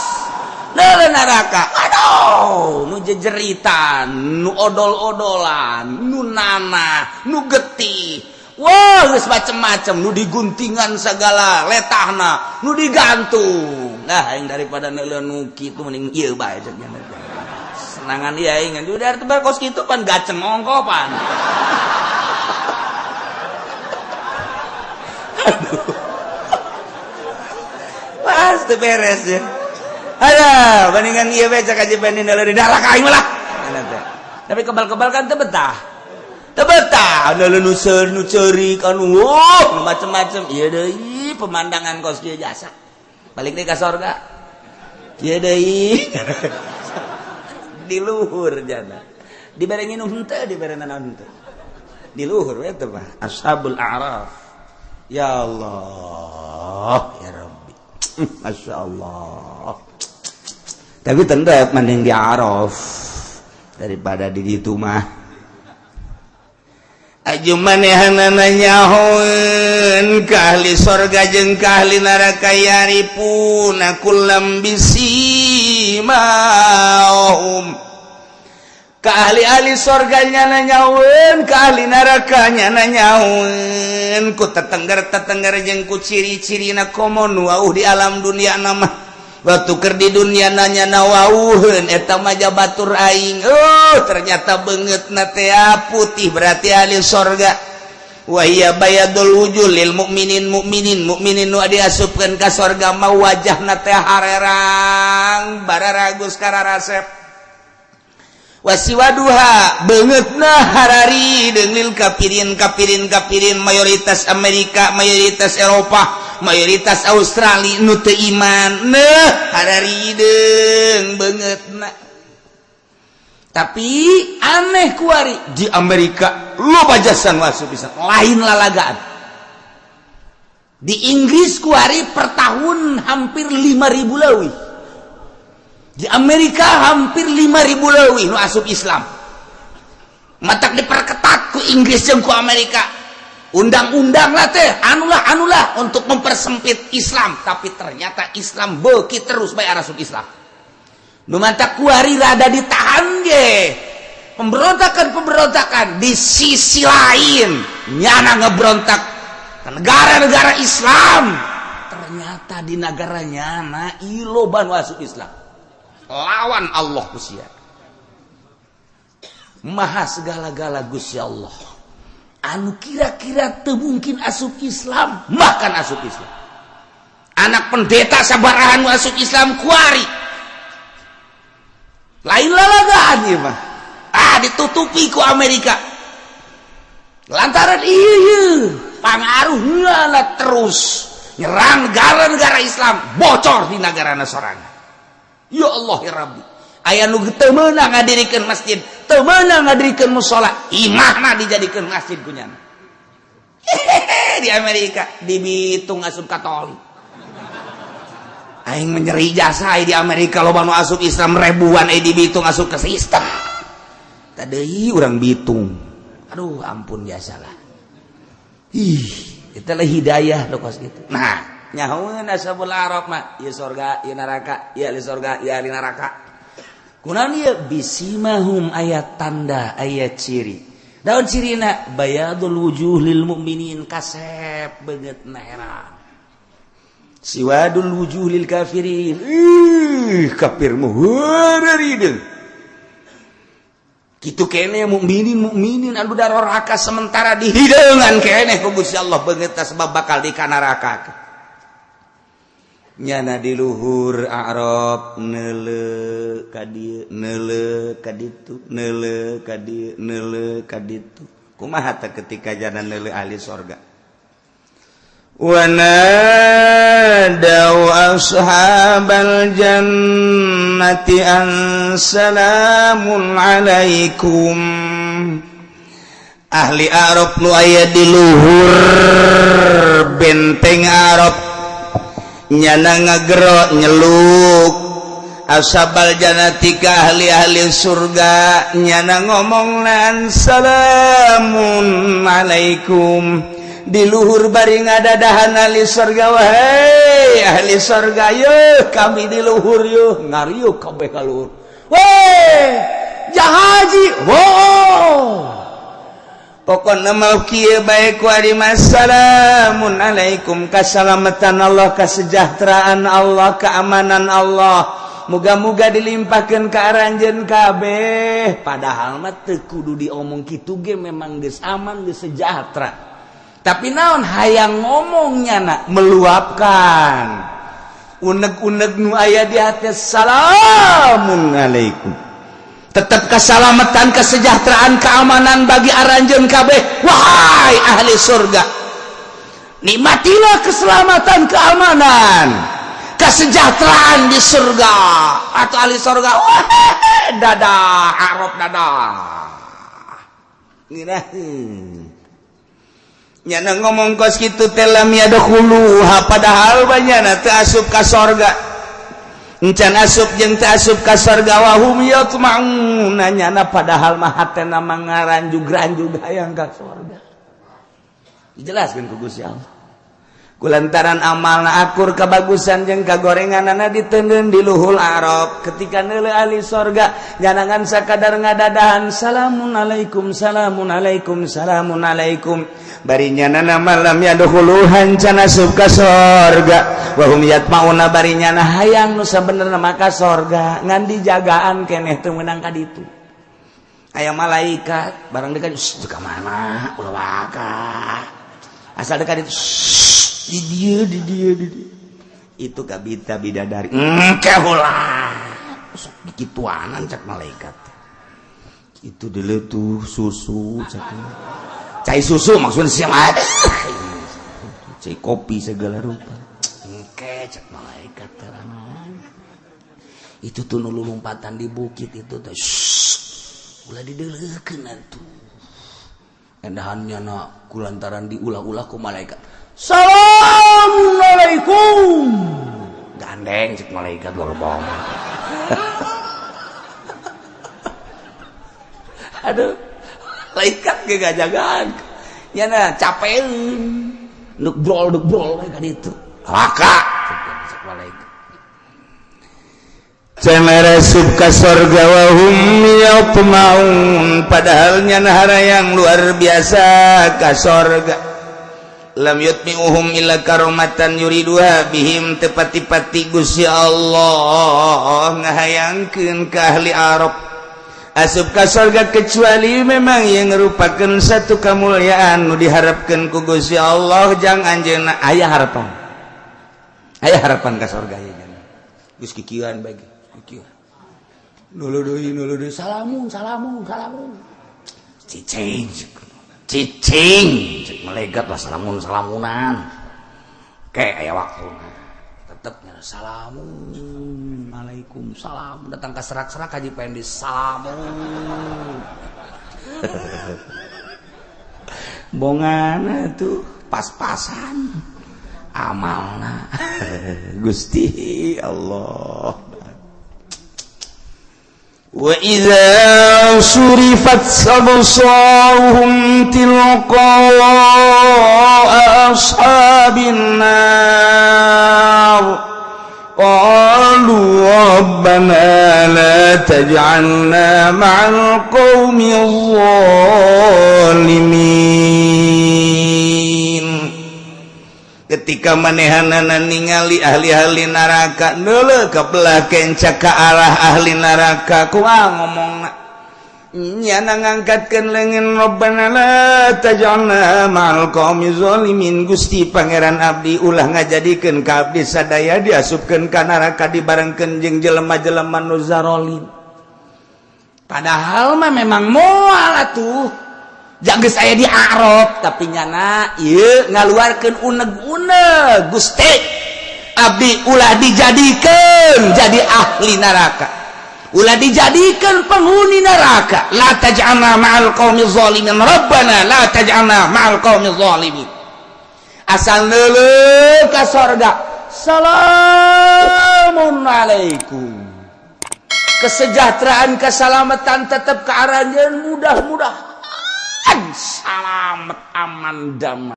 neuleuh neraka. Aduh, nu jejeritan, nu odol-odolan, nu nanah, nu getih. Wah, geus macem-macem, nu diguntingan segala letahna, nu digantung. Nah, aing daripada neuleuh nu kitu mending ieu bae cek nya. Senangan ieu aing udah tebal kos kitu pan gaceng ongko pan. Aduh. Pas teu beres ya. Ada bandingan ieu bae cek Haji Pendi neuleuh di neraka aing lah. Tapi kebal-kebal kan teu betah, teu betah. Anu nu nu ceurik, anu wow, macem-macem. Ieu deui pemandangan kos kieu jasa. Balik deui ka sorga. Ieu deui di luhur jana. Dibere nginum henteu, dibere naon henteu. Di luhur we teh mah Ashabul A'raf. Ya Allah, ya Rabbi. Masya Allah. Tapi tetap mending di Araf daripada di ditu mah. Aju manehanana nyahoeun ka ahli sorga jeung ka ahli neraka, ya'rifuna kullam bisimahum. Ka ahli-ahli sorga nyana nyahoeun, ka ahli neraka nyana nyahoeun ku tetengger-tetengger jeung ku ciri-cirina, komo nu wauh di alam dunia nama. Waktu keur di dunia nanya nawauheun, eta mah batur aing, oh ternyata beungeutna teh putih, berarti ahli sorga. Wa hiya bayadul wujuh lil mukminin. Mukminin mukminin nu diasupkeun ka sorga mah wajahna teh harerang, bararagus, kararasep. Wasiwaduha, beungeutna hararideung, lil kafirin. Kafirin, kafirin mayoritas Amerika, mayoritas Eropa, mayoritas Australia, nu teu iman neh hararideung beungeutna. Tapi aneh, kuari di Amerika loba jasa nu asup bisa lain lalagaan. Di Inggris kuari per tahun hampir 5000 leuwih, di Amerika hampir 5000 leuwih nu asup Islam. Matak diperketat ku Inggris jeung ku Amerika undang-undang lah teh, anulah anulah untuk mempersempit Islam. Tapi ternyata Islam beuki terus bae asup Islam. Nu matak kuari rada ditahan ge pemberontakan-pemberontakan. Di sisi lain nyana ngebrontak ke negara-negara Islam, ternyata di negara nyana loba nu asup Islam lawan Allah. Gusti Maha segala-gala, Gusti Allah, anu kira-kira teu mungkin asup Islam bahkan asup Islam. Anak pendeta sabarahan asup Islam kuari. Lain lalagaan ieu mah. Ah, ditutupi ku Amerika lantaran iya pangaruhnya terus nyerang negara-negara Islam, bocor di negara sorangan. Ya Allah ya Rabbi, aya nu teu meunang ngadirikeun masjid, teu meunang ngadirikeun musala, imahna dijadikeun masjid ku nyana. Di Amerika di Bitung asup Katolik. Aing menyeri jasa di Amerika loba nu asup Islam ribuan, di Bitung asup ke sistem tadi orang Bitung. Aduh, ampun, biasalah. Ih, itulah hidayah lo kos gitu. Nah, nyahoeun Ashabul A'raf mah ieu sorga, ieu neraka, ieu ahli sorga, ieu ahli neraka. Kunaon ieu? Bisimahum, aya tanda, aya ciri. Daun cirina bayadul wujuh lil mukminin, kasep beungeutna heran. Siwadul wujuh lil kafirin, ih kafir mah heureurideung kitu kene. Mukminin mukminin anu daroraka sementara dihideungan keneh ku Gusti Allah beungeutna sebab bakal di kanaraka. Nyana di luhur A'raf neule ka dieu, neule ka ditu, neule ka dieu, neule ka ditu. Kumaha teh ketika jana neule ahli sorga? Wanadau ashabal jannati an salamun alaikum. Ahli Arab nu aya di luhur benteng Arab nyana ngagero nyeluk ashabal jannati ka ahli-ahli surga. Nyana ngomong lan salamun alaikum. Di luhur bari ngadadahan ahli surga, wahai ahli surga, yeuh kami di luhur yeuh. Ngariuk kabeh ka luhur. Weh, jahaji, wow. Pokokna mau kieu bae ku ari, salamun alaikum, kasalamatan Allah, kesejahteraan Allah, keamanan Allah, muga-muga dilimpahkan ke aranjeun kabeh. Padahal mah teu kudu diomong kitu ge, memang geus aman, geus sejahtera, tapi naon hayang ngomongnya nak meluapkan unek-unek nu aya di hati. Salamun alaikum. Tetap keselamatan, kesejahteraan, keamanan bagi aranjeun kabeh. Wahai ahli surga, nikmatilah keselamatan, keamanan, kesejahteraan di surga. Atau ahli surga, wah, dadah Arab, dadah. Ngiraheun nyana ngomong kos kitu teh, lam yadkhuluha, padahal banyana teu asup ka sorga, encan asup jeung teu asup ka sorga. Wahum yatma'un, nyana padahal mah hatena mangaranjug-ranjug hayang ka sorga. Dijelaskeun ku Gusti Allah, kulantaran amalna akur, kebagusan jeung kagorenganana, diteundeun di luhul Arab. Ketika neuleuh ahli sorga, nyanangan sakadar ngadadahan, "Salamun alaikum, salamun alaikum, salamun alaikum." Bari nyanana lam yadkhuluha, can asup ka sorga. Wahum yatmauna, bari nyana hayang nu sabenerna mah ka sorga, ngan dijagaan keneh, teu meunang ka ditu. Aya malaikat barang dekat ka mana, ulah waka, asal dekat itu, di dia, di dia, di dia itu kabita bidadari engke ulah sok dikituanan, cak malaikat itu. Dulu tuh susu, cak cai susu, maksudnya siapa, cai kopi segala rupa, engke, cak malaikat. Terangan itu tuh nu lompatan di bukit itu tuh, ulah dideleukeun atuh endahannya na kulantaran diulah-ulah ku malaikat. "Assalamualaikum," gandeng, cek malaikat, luar bom. Aduh, malaikat ge gajagaan ya, nah capek nuk brol, nuk brol kan itu laka, cek malaikat. Asup ka sorga, wahum yatma'un, padahal nyana yang luar biasa ka sorga. Lam yutmi'uhum illa karomatan yuriduha bihim, tepati-pati Gusti Allah ngahayangkeun ka ahli Arab asup ka sorga kecuali memang yang merupakan satu kemuliaan nu diharapkan ku Gusti Allah jang anjeunna. Aya harapan, aya harapan ka sorga ya, geus kikieuan bagi kikieuan, nulu deui, nulu deui, "Salamun, salamun, salamun." "Cicing, cicing," cek malaikat lah, "salamun salamunan kayak aya waktu tetepnya." "Salamun alaikum, salam." Datang ke serak-serak Haji Pendi, "Salamun." Bongana tuh pas-pasan amalna. Gusti Allah. وإذا صرفت أبصارهم تلقاء أصحاب النار قالوا ربنا لا تجعلنا مع القوم الظالمين. Ketika manehanana ningali ahli-ahli neraka, neuleuh ka belah kenca ka arah ahli neraka, kumaha ngomongna? Nyana ngangkatkeun leungeun, "Rabbana la taj'alna ma'al qaumi zalimin." Gusti Pangeran abdi, ulah ngajadikeun ka abdi sadaya diasupkeun ka neraka dibarengkeun jeung jelema-jelema nu zarolim. Padahal mah memang moal atuh geus aya di Arab, tapi nyana ieu ngaluarkeun uneg-uneg, "Gusti abdi, ulah dijadikeun jadi ahli neraka, ulah dijadikan penghuni neraka. La taj'alna ma'al qaumi zalimin, rabbana la taj'alna ma'al qaumi zalimin." Asal neuleuh ka sorga, "Salamun alaikum." Kesejahteraan, keselamatan tetap ke aranjeun, mudah-mudahan salamet, aman, damai.